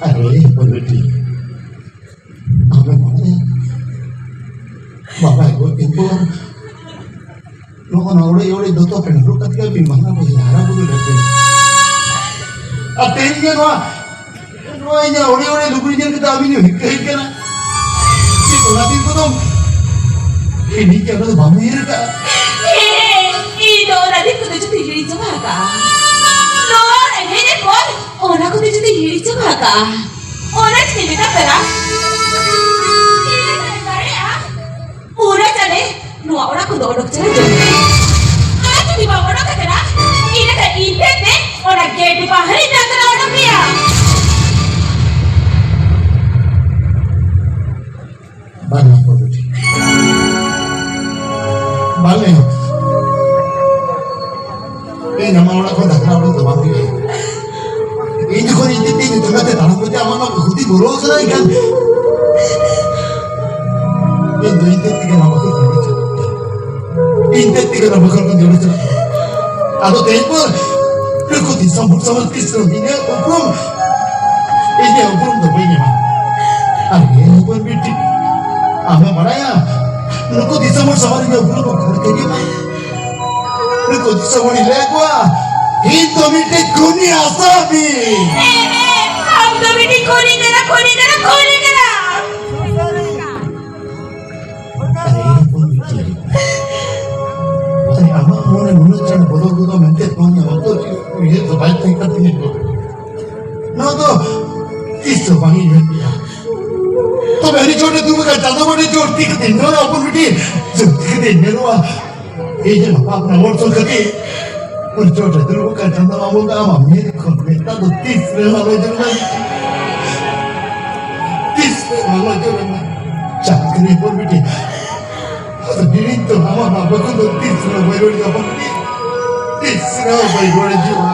ᱟᱨᱮ, ᱦᱚᱯᱚᱱ ᱵᱤᱴᱤ, ᱟᱢᱮᱢ ᱵᱟᱲᱟᱭᱟ? ᱵᱟᱵᱟᱭ ᱜᱚᱡ ᱮᱱ ᱯᱚᱨ ᱱᱚᱜᱼᱚ ᱱᱚᱣᱟ ᱚᱲᱮᱡ ᱚᱲᱮᱡ ᱫᱚᱛᱚ ᱯᱮᱱ ᱦᱚᱨᱚᱜ ᱠᱟᱛᱮ ᱜᱮ ᱵᱤᱱ ᱵᱟᱦᱟ ᱵᱚᱭᱦᱟ ᱦᱟᱨᱟ ᱵᱩᱨᱩ ᱞᱮᱫ ᱵᱤᱱ᱾ ᱟᱨ ᱛᱮᱦᱮᱧ ᱜᱮ ᱱᱚᱣᱟ, ᱱᱚᱣᱟ ᱤᱧᱟᱹᱜ ᱚᱲᱮᱡ ᱚᱲᱮᱡ ᱞᱩᱜᱽᱲᱤ ᱧᱮᱞ ᱠᱟᱛᱮ ᱟᱹᱵᱤᱱ ᱦᱚᱸ ᱦᱤᱨᱠᱟᱹ ᱦᱮᱡ ᱠᱟᱱᱟ᱾ ᱪᱮᱫ ᱚᱱᱟ ᱫᱤᱱ ᱠᱚᱫᱚ ᱦᱤᱲᱤᱧ ᱠᱮᱫ, ᱚᱱᱟ ᱫᱚ ᱵᱟᱢ ᱩᱭᱦᱟᱹᱨ ᱟᱠᱟᱫᱼᱟ? ᱦᱮᱸ, ᱤᱧ ᱫᱚ ᱚᱱᱟ ᱫᱤᱱ ᱠᱚᱫᱚ ᱡᱚᱛᱚᱧ ᱦᱤᱲᱤᱧ ᱪᱟᱵᱟ ᱟᱠᱟᱫᱼᱟ᱾ ᱱᱚᱣᱟ ᱚᱲᱟᱜ ᱦᱮᱡ ᱮᱱ ᱯᱚᱨ ᱚᱱᱟ ᱠᱚᱫᱚ ᱡᱚᱛᱚᱧ ᱦᱤᱲᱤᱧ ᱪᱟᱵᱟ ᱟᱠᱟᱫᱼᱟ᱾ ᱚᱱᱟ ᱪᱤᱠᱟᱹᱧ ᱢᱮᱛᱟᱢ ᱠᱟᱱᱟ? ᱤᱧ ᱫᱚᱧ ᱫᱟᱲᱮᱭᱟᱜᱼᱟ᱾ ᱚᱱᱟ ᱪᱟᱞᱮ ᱱᱚᱣᱟ ᱚᱲᱟᱜ ᱠᱷᱚᱱ ᱫᱚ ᱚᱰᱚᱠ ᱪᱟᱞᱟᱜ ᱡᱟᱹᱨᱩᱲ᱾ ᱟᱨ ᱡᱩᱫᱤ ᱵᱟᱢ ᱚᱰᱚᱠ ᱟᱠᱟᱱᱟ, ᱤᱱᱟᱹ ᱠᱷᱟᱱ ᱤᱧ ᱴᱷᱮᱱ ᱛᱮ ᱚᱱᱟ ᱜᱮᱴ ᱵᱟᱦᱨᱮ ᱰᱟᱝᱨᱟ ᱚᱰᱚᱠ ᱢᱮᱭᱟ᱾ ᱵᱟᱝ, ᱵᱟᱝ, ᱵᱟᱹᱵᱩ ᱴᱷᱤᱠ᱾ ᱵᱟᱝ ᱞᱮ᱾ ᱤᱧ ᱟᱢᱟᱜ ᱚᱲᱟᱜ ᱠᱷᱚᱱ ᱰᱟᱝᱨᱟ ᱚᱰᱚᱠ ᱫᱚ ᱵᱟᱝ ᱦᱩᱭᱩᱜᱼᱟ᱾ ᱤᱧ ᱡᱚᱠᱷᱚᱱ ᱤᱧ ᱛᱤ ᱛᱮ ᱤᱧ ᱡᱟᱸᱜᱟ ᱛᱮ ᱛᱟᱲᱟᱢ ᱠᱟᱛᱮ ᱟᱢᱟᱜ ᱱᱚᱣᱟ ᱦᱩᱫᱤ ᱵᱚᱞᱚ ᱟᱠᱟᱱᱟ, ᱮᱱᱠᱷᱟᱱ ᱤᱧ ᱛᱮ ᱛᱮᱜᱮ ᱱᱚᱣᱟ ᱵᱟᱠᱷᱳᱞ ᱠᱚ ᱡᱚᱲᱮ ᱪᱟᱞᱟᱜ ᱠᱟᱱᱟ᱾ ᱤᱧ ᱛᱮ ᱛᱮᱜᱮ ᱱᱚᱣᱟ ᱵᱟᱠᱷᱳᱞ ᱠᱚ ᱡᱚᱲᱮ ᱪᱟᱞᱟᱜ ᱠᱟᱱᱟ᱾ ᱟᱫᱚ ᱛᱮᱦᱮᱧ ᱯᱚᱨ ᱱᱩᱠᱩ ᱫᱤᱥᱚᱢ ᱦᱚᱲ ᱥᱟᱢᱟᱝ ᱛᱤᱥ ᱨᱮᱦᱚᱸ ᱤᱧᱟᱹᱜ ᱩᱯᱨᱩᱢ, ᱤᱧᱟᱹᱜ ᱩᱯᱨᱩᱢ ᱫᱚ ᱵᱟᱹᱧ ᱮᱢᱟ᱾ ᱟᱨ ᱱᱤᱭᱟᱹ ᱦᱚᱯᱚᱱ ᱵᱤᱴᱤ, ᱟᱢᱮᱢ ᱵᱟᱲᱟᱭᱟ, ᱱᱩᱠᱩ ᱫᱤᱥᱚᱢ ᱦᱚᱲ ᱥᱟᱢᱟᱝ ᱨᱮ ᱤᱧᱟᱹᱜ ᱩᱯᱨᱩᱢ ᱫᱚ ᱚᱠᱟ ᱞᱮᱠᱟᱧ ᱮᱢᱟ? ᱱᱩᱠᱩ ᱫᱤᱥᱚᱢ ᱦᱚᱲᱤᱧ ᱞᱟᱹᱭ ᱟᱠᱚᱣᱟ, ᱤᱧ ᱫᱚ ᱢᱤᱫᱴᱮᱡ ᱠᱷᱩᱱᱤ ᱟᱥᱟᱢᱤ᱾ ᱮ, ᱮ, ᱟᱢ ᱫᱚ ᱢᱤᱫᱴᱤᱡ ᱠᱷᱩᱱᱤ ᱠᱟᱱᱟ, ᱠᱷᱩᱱᱤ ᱠᱟᱱᱟ, ᱠᱷᱩᱱᱤ ᱠᱟᱱᱟ᱾ ᱟᱨᱮ, ᱤᱧ ᱫᱚ ᱢᱤᱫᱴᱤᱡ, ᱟᱨᱮ, ᱟᱢᱟᱜ ᱢᱚᱱᱮ ᱱᱩᱱᱟᱹᱜ ᱪᱟᱬ ᱵᱚᱫᱚᱞ ᱜᱚᱫᱚᱜ ᱢᱮᱱᱛᱮ ᱱᱚᱣᱟ ᱧᱮᱞ ᱫᱚ ᱩᱭᱦᱟᱹᱨ ᱫᱚ ᱵᱟᱭ ᱛᱟᱦᱮᱸ ᱠᱟᱱ ᱛᱤᱧᱟᱹ ᱜᱚ᱾ ᱱᱚᱣᱟ ᱫᱚ ᱛᱤᱥ ᱦᱚᱸ ᱵᱟᱝ ᱤᱧ ᱩᱭᱦᱟᱹᱨ ᱠᱮᱭᱟ᱾ ᱛᱚᱵᱮ ᱟᱹᱰᱤ ᱪᱚᱴ ᱨᱮ ᱫᱩᱲᱩᱵ ᱟᱠᱟᱱ ᱪᱟᱸᱫᱚ ᱵᱚᱸᱜᱟ ᱟᱹᱰᱤ ᱪᱚᱴ ᱛᱤ ᱠᱟᱛᱮ ᱧᱮᱞᱚᱜᱼᱟ, ᱦᱚᱯᱚᱱ ᱵᱤᱴᱤ, ᱪᱚᱴ ᱛᱤ ᱠᱟᱛᱮ ᱧᱮᱞᱚᱜᱼᱟ᱾ ᱤᱧ ᱨᱮᱱ ᱟᱯᱟᱛ ᱨᱮᱱ ᱦᱚᱲ ᱥᱩᱨ ᱠᱟᱛᱮ, ᱩᱱᱤ ᱪᱚᱴ ᱨᱮ ᱫᱩᱲᱩᱵ ᱟᱠᱟᱱ ᱪᱟᱸᱫᱚ ᱢᱟᱢᱚ ᱫᱚ ᱟᱢᱟᱜ ᱢᱮᱫ ᱠᱷᱚᱱ ᱢᱮᱫ ᱫᱟᱜ ᱫᱚ ᱛᱤᱥ ᱨᱮᱦᱚᱸ ᱟᱞᱚ ᱡᱚᱨᱚᱜᱼᱟ᱾ ᱛᱤᱥ ᱨᱮᱦᱚᱸ ᱟᱞᱚ ᱡᱚᱨᱚᱜᱼᱟ᱾ ᱪᱟᱸᱫ ᱠᱟᱹᱱᱟᱹᱧ ᱦᱚᱯᱚᱱ ᱵᱤᱴᱤ᱾ ᱟᱫᱚ ᱦᱤᱲᱤᱧ ᱫᱚ ᱟᱢᱟᱜ ᱢᱟ ᱵᱟᱠᱷᱳᱞ ᱫᱚ ᱛᱤᱥ ᱨᱮᱦᱚᱸ ᱵᱟᱹᱧ ᱨᱩᱣᱟᱹᱲ ᱦᱚᱯᱚᱱ ᱵᱤᱴᱤ᱾ ᱛᱤᱥ ᱨᱮᱦᱚᱸ ᱵᱟᱹᱧ ᱨᱩᱣᱟᱹᱲ ᱦᱤᱡᱩᱜᱼᱟ᱾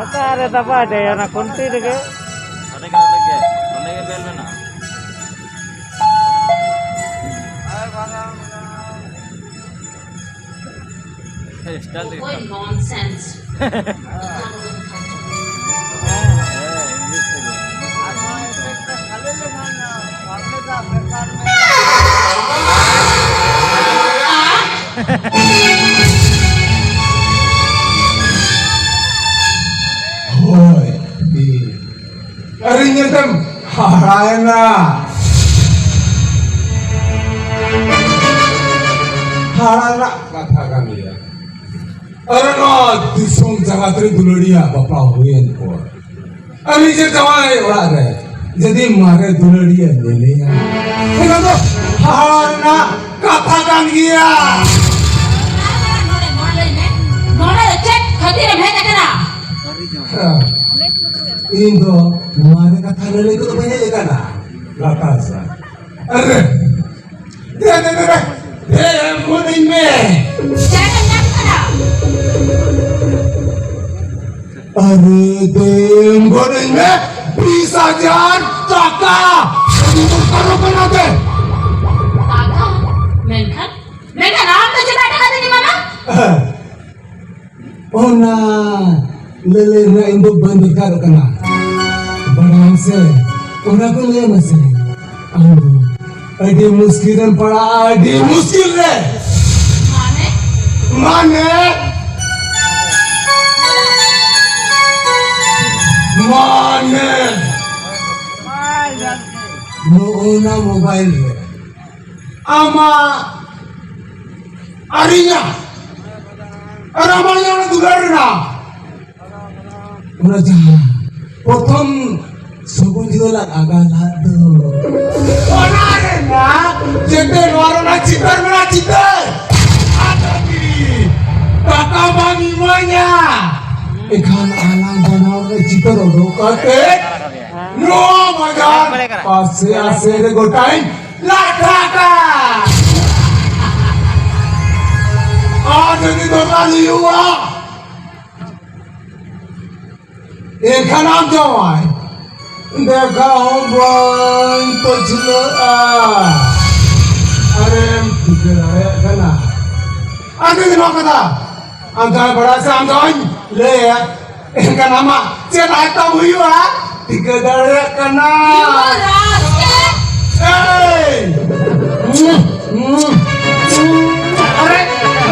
ᱚᱠᱟᱨᱮ ᱫᱟᱵᱟᱭ ᱫᱟᱭ ᱚᱱᱟ ᱠᱷᱩᱱᱴᱤ ᱨᱮᱜᱮ? ᱚᱸᱰᱮ ᱜᱮ, ᱚᱸᱰᱮ ᱜᱮ, ᱚᱸᱰᱮ ᱜᱮ ᱵᱮᱞ ᱢᱮᱱᱟᱜᱼᱟ᱾ ᱦᱮᱸ, ᱥᱴᱟᱭᱤᱞ ᱛᱮᱜᱮ ᱚᱠᱚᱭ ᱠᱷᱟᱱ᱾ Nonsense᱾ ᱦᱮᱸ, ᱤᱝᱞᱤᱥ ᱛᱮᱜᱮ᱾ ᱦᱳᱭ, ᱟᱨ ᱤᱧ ᱧᱮᱞᱛᱮᱢ ᱦᱟᱦᱟᱲᱟᱭᱮᱱᱟ᱾ ᱦᱟᱦᱟᱲᱟ ᱨᱮᱱᱟᱜ ᱠᱟᱛᱷᱟ ᱠᱟᱱ ᱜᱮᱭᱟ᱾ ᱟᱨ ᱱᱚᱣᱟ ᱫᱤᱥᱚᱢ ᱡᱟᱠᱟᱛ ᱨᱮ ᱫᱩᱞᱟᱹᱲᱤᱭᱟᱹ ᱵᱟᱯᱞᱟ ᱦᱩᱭᱮᱱ ᱯᱚᱨ ᱟᱨ ᱱᱤᱡᱮᱨ ᱡᱟᱶᱟᱭ ᱚᱲᱟᱜ ᱨᱮ ᱡᱩᱫᱤ ᱢᱟᱨᱮ ᱫᱩᱞᱟᱹᱲᱤᱭᱟᱹ ᱧᱮᱞᱮᱭᱟ, ᱮᱱᱠᱷᱟᱱ ᱫᱚ ᱦᱟᱦᱟᱲᱟ ᱨᱮᱱᱟᱜ ᱠᱟᱛᱷᱟ ᱠᱟᱱ ᱜᱮᱭᱟ᱾ ᱱᱚᱰᱮ, ᱱᱚᱰᱮ ᱞᱟᱹᱭ ᱢᱮ, ᱱᱚᱰᱮ ᱫᱚ ᱪᱮᱫ ᱠᱷᱟᱹᱛᱤᱨ ᱮᱢ ᱦᱮᱡ ᱟᱠᱟᱱᱟ? ᱦᱮᱸ, ᱤᱧ ᱫᱚ ᱢᱟᱨᱮ ᱠᱟᱛᱷᱟ ᱞᱟᱹᱞᱟᱹᱭ ᱠᱚᱫᱚ ᱵᱟᱹᱧ ᱦᱮᱡ ᱟᱠᱟᱱᱟ, ᱞᱟᱛᱟᱨ ᱥᱮᱫ᱾ ᱟᱨᱮ, ᱫᱮ, ᱫᱮ, ᱫᱮ, ᱫᱮ, ᱫᱮ, ᱮᱢᱟᱹᱧ ᱢᱮ᱾ ᱪᱮᱫ ᱮᱢ ᱧᱟᱢ ᱠᱟᱱᱟ? ᱟᱨᱮ, ᱫᱮ, ᱮᱢ ᱜᱚᱫ ᱟᱹᱧ ᱢᱮ ᱵᱤᱥ ᱦᱟᱡᱟᱨ ᱴᱟᱠᱟ᱾ ᱟᱹᱰᱤ ᱫᱚᱨᱠᱟᱨᱚᱜ ᱠᱟᱱᱟ ᱛᱮ᱾ ᱴᱟᱠᱟ? ᱢᱮᱱᱠᱷᱟᱱ, ᱢᱮᱱᱠᱷᱟᱱ ᱟᱢ ᱫᱚ ᱪᱮᱫᱟᱜ ᱴᱟᱠᱟ ᱫᱚᱧ ᱮᱢᱟᱢᱟ? ᱚᱱᱟ ᱞᱟᱹᱞᱟᱹᱭ ᱨᱮᱱᱟᱜ ᱤᱧ ᱫᱚ ᱵᱟᱹᱧ ᱫᱚᱨᱠᱟᱨᱚᱜ ᱠᱟᱱᱟ᱾ ᱵᱟᱲᱟᱭᱟᱢ ᱥᱮ, ᱚᱱᱟ ᱠᱚ ᱞᱟᱹᱭ ᱢᱮᱥᱮ᱾ ᱟᱢ ᱫᱚ ᱟᱹᱰᱤ ᱢᱩᱥᱠᱤᱞ ᱨᱮᱢ ᱯᱟᱲᱟᱜᱼᱟ, ᱟᱹᱰᱤ ᱢᱩᱥᱠᱤᱞ ᱨᱮ᱾ ᱢᱟᱱᱮ? ᱢᱟᱱᱮ? ᱢᱟᱱᱮ? ᱱᱚᱜᱼᱚ ᱱᱟ ᱢᱳᱵᱟᱭᱤᱞ ᱨᱮ ᱟᱢᱟᱜ ᱟᱨ ᱤᱧᱟᱜ ᱨᱟᱢᱟᱭᱚᱱ ᱫᱩᱞᱟᱹᱲ ᱨᱮᱱᱟᱜ ᱚᱱᱟ ᱡᱟᱦᱟᱸ ᱯᱨᱚᱛᱷᱚᱢ ᱥᱚᱜᱩᱱ ᱡᱩᱫᱟᱹ ᱞᱟᱜ ᱟᱜᱟ ᱞᱟᱜ ᱫᱚ, ᱚᱱᱟ ᱨᱮᱱᱟᱜ ᱡᱮᱛᱮ ᱱᱚᱣᱟ ᱨᱮᱱᱟᱜ ᱪᱤᱛᱟᱹᱨ ᱢᱮᱱᱟᱜ, ᱪᱤᱛᱟᱹᱨ᱾ ᱟᱫᱚ ᱠᱤ ᱴᱟᱠᱟ ᱵᱟᱢ ᱤᱢᱟᱹᱧᱟ? ᱮᱱᱠᱷᱟᱱ ᱟᱞᱟᱝ ᱵᱟᱱᱟᱨ ᱨᱮ ᱪᱤᱛᱟᱹᱨ ᱚᱰᱚᱠ ᱠᱟᱛᱮ ᱱᱚᱣᱟ ᱵᱟᱡᱟᱨ ᱯᱟᱥᱮ ᱟᱥᱮ ᱨᱮ ᱜᱚᱴᱟᱧ ᱞᱟᱴᱷᱟ ᱠᱟᱜ᱾ ᱟᱨ ᱡᱩᱫᱤ ᱫᱚᱨᱠᱟᱨ ᱦᱩᱭᱩᱜᱼᱟ, ᱮᱱᱠᱷᱟᱱ ᱟᱢ ᱡᱟᱶᱟᱭ ᱫᱮᱠᱷᱟ ᱦᱚᱸ ᱵᱟᱹᱧ ᱯᱟᱹᱪᱷᱞᱟᱹᱜᱼᱟ᱾ ᱟᱨᱮᱢ ᱴᱷᱤᱠᱟᱹ ᱫᱟᱲᱮᱭᱟᱜ ᱠᱟᱱᱟ? ᱟᱨ ᱡᱩᱫᱤ ᱱᱚᱣᱟ ᱠᱟᱛᱷᱟ ᱟᱢ ᱡᱟᱶᱟᱭ ᱵᱟᱲᱟᱭ ᱥᱮ ᱟᱢ ᱡᱟᱶᱟᱭ ᱞᱟᱹᱭᱟ, ᱮᱱᱠᱷᱟᱱ ᱟᱢᱟᱜ ᱪᱮᱫ ᱟᱭᱛᱟᱢ ᱦᱩᱭᱩᱜᱼᱟ? ᱴᱷᱤᱠᱟᱹ ᱫᱟᱲᱮᱭᱟᱜ ᱠᱟᱱᱟ? ᱭᱩᱵᱚᱨᱟᱡᱽ ᱜᱮ᱾ ᱮᱭ! ᱟᱨᱮ,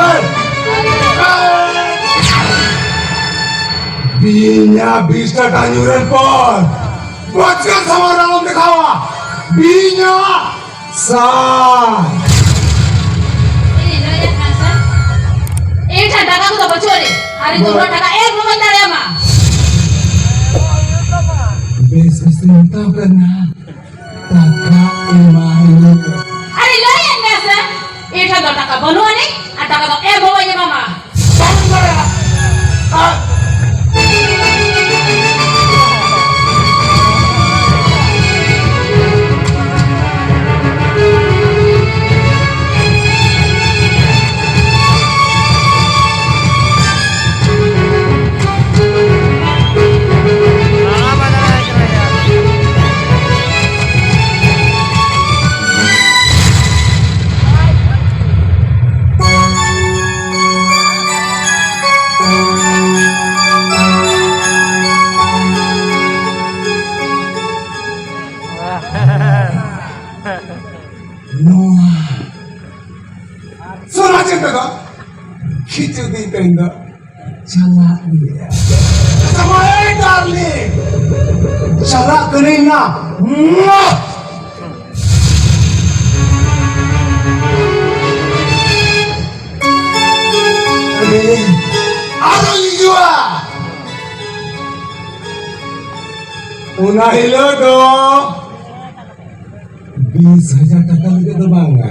ᱮᱭ! ᱮᱭ! ᱵᱤᱧᱟ ᱵᱤᱥ ᱴᱟᱠᱟ ᱧᱩᱨᱮᱱ ᱯᱚᱨ ᱵᱟᱪᱠᱟ ᱥᱟᱢᱟᱱ ᱟᱞᱚᱢ ᱫᱮᱠᱷᱟᱣᱟ᱾ ᱵᱤᱧᱟ ᱥᱟᱭ᱾ ᱮᱭ, ᱞᱟᱹᱭᱮᱫ ᱠᱟᱱ ᱥᱮ? ᱮᱭ, ᱴᱷᱮᱱ ᱴᱟᱠᱟ ᱠᱚᱫᱚ ᱵᱟᱹᱪᱩᱜ ᱟᱹᱱᱤᱡ᱾ ᱟᱨ ᱤᱧ ᱫᱚ ᱵᱟᱹ- ᱩᱱᱟᱹᱜ ᱴᱟᱠᱟ ᱮᱢ ᱦᱚᱸ ᱵᱟᱹᱧ ᱫᱟᱲᱮᱭᱟᱢᱟ᱾ ᱵᱮᱥ ᱵᱮᱥ ᱤᱧ ᱢᱮᱛᱟᱢ ᱠᱟᱱᱟ᱾ ᱴᱟᱠᱟ ᱮᱢᱟᱭ ᱢᱮ᱾ ᱟᱨᱮ, ᱞᱟᱹᱭᱮᱫ ᱢᱮᱭᱟ ᱥᱮ, ᱤᱧ ᱴᱷᱮᱱ ᱫᱚ ᱴᱟᱠᱟ ᱵᱟᱹᱱᱩᱜ ᱟᱹᱱᱤᱡ ᱟᱨ ᱴᱟᱠᱟ ᱫᱚ ᱮᱢ ᱦᱚᱸ ᱵᱟᱹᱧ ᱮᱢᱟᱢᱟ᱾ ᱵᱟᱢ ᱫᱟᱲᱮᱭᱟᱜᱼᱟ᱾ ᱟᱨ ᱱᱚᱣᱟ ᱥᱚᱱᱟ ᱪᱮᱫ ᱞᱮᱠᱟ? ᱠᱷᱤᱪᱩᱲᱤ ᱛᱮᱦᱮᱧ ᱫᱚ ᱪᱟᱞᱟᱜ ᱜᱮᱭᱟ᱾ ᱪᱟᱞᱟᱜ ᱠᱟᱹᱱᱟᱹᱧ ᱱᱟ᱾ ᱟᱨᱚ ᱦᱤᱡᱩᱜᱼᱟ᱾ ᱚᱱᱟ ᱦᱤᱞᱳᱜ ᱫᱚ ᱵᱤᱥ ᱦᱟᱡᱟᱨ ᱴᱟᱠᱟ ᱞᱟᱹᱜᱤᱫ ᱫᱚ ᱵᱟᱝᱟ᱾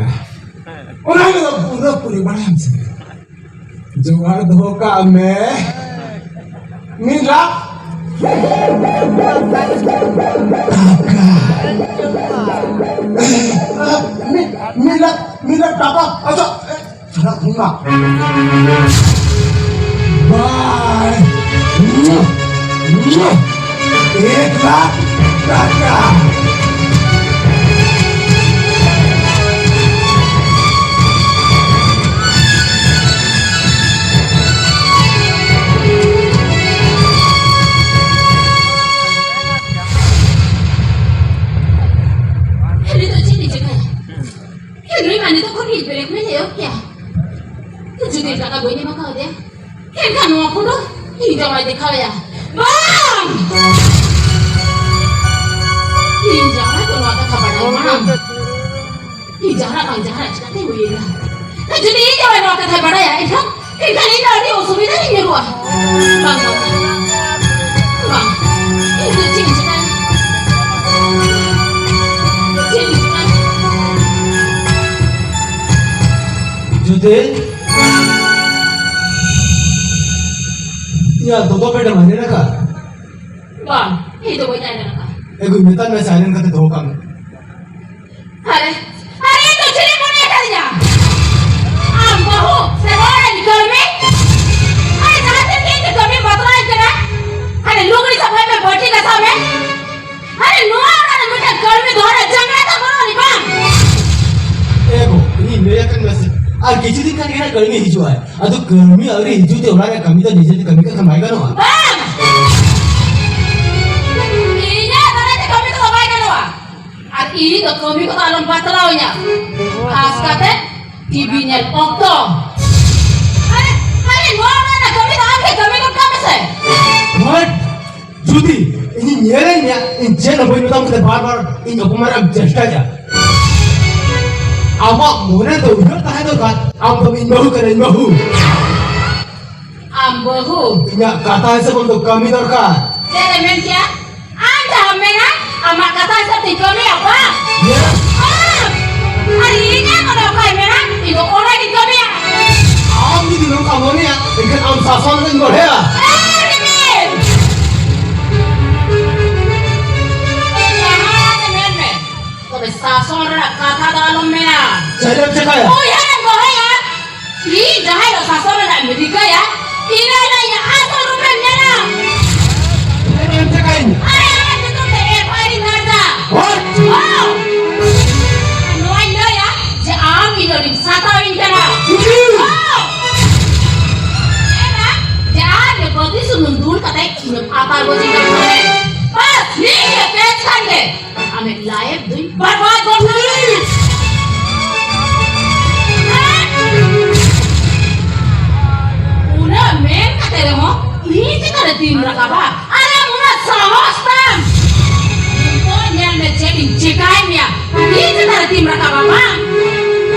ᱚᱱᱟ ᱦᱤᱞᱳᱜ ᱫᱚ ᱯᱩᱨᱟᱹ ᱯᱩᱨᱤ ᱵᱟᱲᱟᱭᱟᱢ ᱥᱮ? ᱡᱚᱜᱟᱲ ᱫᱚᱦᱚ ᱠᱟᱜ ᱢᱮ᱾ ᱢᱤᱫ ᱞᱟᱠᱷ ᱴᱟᱠᱟ᱾ ᱢᱤᱫ, ᱢᱤᱫ ᱞᱟᱠᱷ, ᱢᱤᱫ ᱞᱟᱠᱷ ᱴᱟᱠᱟ᱾ ᱟᱪᱪᱷᱟ, ᱪᱟᱞᱟᱜ ᱠᱟᱱᱟ᱾ ᱵᱟᱭ᱾ ᱮᱠ ᱞᱟᱠᱷ ᱴᱟᱠᱟ᱾ ᱱᱤᱛᱚᱜ ᱪᱮᱫ ᱤᱧ ᱪᱤᱠᱟᱹᱭᱟ? ᱦᱮᱸ, ᱱᱩᱭ ᱢᱟ ᱱᱤᱛᱚᱜ ᱠᱷᱚᱱ ᱜᱮ blackmail ᱮ ᱮᱦᱚᱵ ᱠᱮᱭᱟ᱾ ᱡᱩᱫᱤ ᱴᱟᱠᱟ ᱵᱟᱹᱧ ᱮᱢᱟ ᱠᱟᱣᱫᱮᱭᱟ, ᱮᱱᱠᱷᱟᱱ ᱱᱚᱣᱟ ᱯᱷᱳᱴᱳ ᱤᱧ ᱡᱟᱶᱟᱭ ᱫᱮᱠᱷᱟᱣᱟᱭᱟ᱾ ᱵᱟᱝ! ᱤᱧ ᱡᱟᱶᱟᱭ ᱫᱚ ᱱᱚᱣᱟ ᱠᱟᱛᱷᱟ ᱵᱟᱰᱟᱭ ᱢᱟᱲᱟᱝ ᱤᱧ ᱡᱟᱦᱟᱱᱟᱜ ᱵᱟᱝ ᱡᱟᱦᱟᱱᱟᱜ ᱪᱤᱠᱟᱹᱛᱮ ᱦᱩᱭᱮᱱᱟ᱾ ᱡᱩᱫᱤ ᱤᱧ ᱡᱟᱶᱟᱭ ᱱᱚᱣᱟ ᱠᱟᱛᱷᱟᱭ ᱵᱟᱰᱟᱭᱟ, ᱮᱱᱠᱷᱟᱱ, ᱮᱱᱠᱷᱟᱱ ᱤᱧ ᱫᱚ ᱟᱹᱰᱤ ᱚᱥᱩᱵᱤᱫᱷᱟ ᱨᱤᱧ ᱧᱩᱨᱩᱜᱼᱟ᱾ ᱵᱟᱝ, ᱵᱟᱝ, ᱵᱟᱝ᱾ ᱤᱧ ᱫᱚ ᱪᱮᱫ ᱤᱧ ᱪᱤᱠᱟᱹᱭᱟ? ᱪᱮᱫ ᱤᱧ ᱪᱤᱠᱟᱹᱭᱟ? ᱡᱩᱫᱤ ᱤᱧᱟᱜ ᱫᱚᱛᱚ ᱯᱮᱱᱴ ᱮᱢ ᱦᱟᱹᱨᱤ ᱨᱟᱠᱟᱵ? ᱵᱟᱝ, ᱤᱧ ᱫᱚ ᱵᱟᱹᱧ ᱟᱭᱨᱚᱱ ᱟᱠᱟᱫ᱾ ᱮ ᱜᱳ, ᱢᱮᱛᱟᱜ ᱢᱮ ᱥᱮ ᱟᱭᱨᱚᱱ ᱠᱟᱛᱮ ᱫᱚᱦᱚ ᱠᱟᱜ ᱢᱮ᱾ ᱟᱨᱮ, ᱟᱨᱮ, ᱤᱧ ᱫᱚ ᱪᱤᱞᱤ ᱢᱚᱱᱮ ᱟᱠᱟᱫᱤᱧᱟ? ᱟᱢ ᱵᱟᱹᱦᱩ ᱥᱮ ᱦᱚᱲ ᱨᱮᱱ ᱠᱟᱹᱲᱢᱤ? ᱟᱨᱮ, ᱡᱟᱦᱟᱸ ᱛᱤᱱ ᱜᱮ ᱤᱧ ᱫᱚ ᱠᱟᱹᱢᱤ ᱵᱟᱛᱞᱟᱣ ᱤᱧ ᱠᱟᱱᱟ, ᱟᱨᱮ, ᱞᱩᱜᱽᱲᱤ ᱥᱟᱯᱷᱟᱭ ᱢᱮ, ᱵᱟᱹᱴᱤ ᱜᱟᱥᱟᱣ ᱢᱮ᱾ ᱟᱨᱮ, ᱱᱚᱣᱟ ᱚᱲᱟᱜ ᱨᱮ ᱢᱤᱫᱴᱟᱝ ᱠᱟᱹᱲᱢᱤ ᱫᱚᱦᱚ ᱨᱮ ᱡᱟᱸᱜᱟ ᱫᱚ ᱵᱟᱹᱱᱩᱜ ᱟᱹᱱᱤᱡ ᱵᱟᱝ? ᱮ ᱜᱳ, ᱤᱧᱤᱧ ᱞᱟᱹᱭ ᱟᱠᱟᱫ ᱢᱮᱭᱟ ᱥᱮ, ᱟᱨ ᱠᱤᱪᱷᱩ ᱫᱤᱱ ᱠᱷᱟᱱ ᱜᱮ ᱦᱟᱸᱜ ᱠᱟᱹᱲᱢᱤ ᱦᱤᱡᱩᱜᱼᱟᱭ᱾ ᱟᱫᱚ ᱠᱟᱹᱲᱢᱤ ᱟᱹᱣᱨᱤ ᱦᱤᱡᱩᱜ ᱛᱮ ᱚᱲᱟᱜ ᱨᱮ ᱠᱟᱹᱢᱤ ᱫᱚ ᱱᱤᱡᱮ ᱛᱮ ᱠᱟᱹᱢᱤ ᱠᱟᱜ ᱠᱷᱟᱱ ᱵᱟᱭ ᱜᱟᱱᱚᱜᱼᱟ? ᱵᱟᱝ! ᱤᱧᱟᱹᱜ ᱫᱟᱨᱟᱭ ᱛᱮ ᱠᱟᱹᱢᱤ ᱠᱚᱫᱚ ᱵᱟᱭ ᱜᱟᱱᱚᱜᱼᱟ᱾ ᱟᱨ ᱤᱧ ᱫᱚ ᱠᱟᱹᱢᱤ ᱠᱚᱫᱚ ᱟᱞᱚᱢ ᱵᱟᱛᱞᱟᱣ ᱤᱧᱟ᱾ ᱠᱷᱟᱥ ᱠᱟᱛᱮ ᱴᱤᱵᱷᱤ ᱧᱮᱞ ᱚᱠᱛᱚ᱾ ᱟᱨᱮ, ᱟᱨᱮ, ᱱᱚᱣᱟ ᱚᱲᱟᱜ ᱨᱮᱱᱟᱜ ᱠᱟᱹᱢᱤ ᱫᱚ ᱟᱢ ᱜᱮ ᱠᱟᱹᱢᱤ ᱜᱚᱫ ᱠᱟᱜ ᱢᱮᱥᱮ᱾ What? ᱡᱩᱫᱤ ᱤᱧᱤᱧ ᱧᱮᱞᱮᱫ ᱢᱮᱭᱟ, ᱤᱧ ᱪᱮᱫ ᱦᱚᱸ ᱵᱟᱹᱧ ᱢᱮᱛᱟᱢ ᱠᱟᱱᱟ, ᱵᱟᱨ ᱵᱟᱨ ᱤᱧ ᱚᱯᱚᱢᱟᱱ ᱮᱢ ᱪᱮᱥᱴᱟᱭᱟ᱾ ᱟᱢᱟᱜ ᱢᱚᱱᱮ ᱫᱚ ᱩᱭᱦᱟᱹᱨ ᱛᱟᱦᱮᱸ ᱫᱚᱨᱠᱟᱨ, ᱟᱢ ᱫᱚ ᱤᱧ ᱵᱟᱹᱦᱩ ᱠᱟᱱᱟ, ᱤᱧ ᱵᱟᱹᱦᱩ᱾ ᱟᱢ ᱵᱟᱹᱦᱩ? ᱤᱧᱟᱜ ᱠᱟᱛᱷᱟ ᱦᱤᱥᱟᱹᱵ ᱟᱢ ᱫᱚ ᱠᱟᱹᱢᱤ ᱫᱚᱨᱠᱟᱨ᱾ ᱪᱮᱫ ᱮ ᱢᱮᱱ ᱠᱮᱭᱟ? ᱟᱢ ᱡᱟᱦᱟᱸᱢ ᱢᱮᱱᱟ, ᱟᱢᱟᱜ ᱠᱟᱛᱷᱟ ᱦᱤᱥᱟᱹᱵ ᱛᱤᱧ ᱠᱟᱹᱢᱤᱭᱟ, ᱵᱟᱝ? ᱦᱮᱸ᱾ ᱵᱟᱝ! ᱟᱨ ᱤᱧᱟᱜ ᱢᱚᱱᱮ ᱚᱠᱟᱭ ᱢᱮᱱᱟ, ᱤᱧ ᱫᱚ ᱚᱱᱟ ᱜᱤᱧ ᱠᱟᱹᱢᱤᱭᱟ᱾ ᱟᱢ ᱡᱩᱫᱤ ᱱᱚᱝᱠᱟᱢ ᱢᱚᱱᱮᱭᱟ, ᱮᱱᱠᱷᱟᱱ ᱟᱢ ᱥᱟᱥᱚᱱ ᱨᱮᱧ ᱵᱚᱲᱦᱮᱭᱟ᱾ ᱮᱭ, ᱨᱤᱢᱤᱞ! ᱡᱟᱦᱟᱸ ᱜᱮ ᱢᱮᱱ ᱢᱮ, ᱛᱚᱵᱮ ᱥᱟᱥᱚᱱ ᱨᱮᱱᱟᱜ ᱠᱟᱛᱷᱟ ᱫᱚ ᱟᱞᱚᱢ ᱢᱮᱱᱟ᱾ ᱪᱮᱫ ᱮᱢ ᱪᱮᱠᱟᱭᱟ? ᱩᱭᱦᱟᱹᱨᱮᱢ ᱫᱚᱦᱚᱭᱟ᱾ ᱤᱧ ᱡᱟᱦᱟᱸᱭ ᱫᱚ ᱥᱟᱥᱚᱱ ᱨᱮᱱᱟᱜ ᱮᱢ ᱨᱤᱠᱟᱹᱭᱟ, ᱤᱱᱟᱹ ᱦᱤᱞᱳᱜ ᱤᱧᱟᱹᱜ ᱟᱥᱚᱞ ᱨᱩᱯᱮᱢ ᱧᱮᱞᱟ᱾ ᱵᱟᱨ ᱵᱟᱨ ᱜᱚᱴᱟ᱾ ᱩᱱᱟᱹᱜ ᱢᱮᱱ ᱠᱟᱛᱮ ᱨᱮᱦᱚᱸ ᱤᱧ ᱪᱮᱛᱟᱱ ᱨᱮ ᱛᱤᱢ ᱨᱟᱠᱟᱵᱟ? ᱟᱨᱮ ᱩᱱᱟᱹᱜ ᱥᱟᱦᱚᱥ ᱛᱟᱢ! ᱱᱤᱛᱚᱜ ᱧᱮᱞ ᱢᱮ ᱪᱮᱫ ᱤᱧ ᱪᱮᱠᱟᱭ ᱢᱮᱭᱟ᱾ ᱤᱧ ᱪᱮᱛᱟᱱ ᱨᱮ ᱛᱤᱢ ᱨᱟᱠᱟᱵᱟ ᱵᱟᱝ?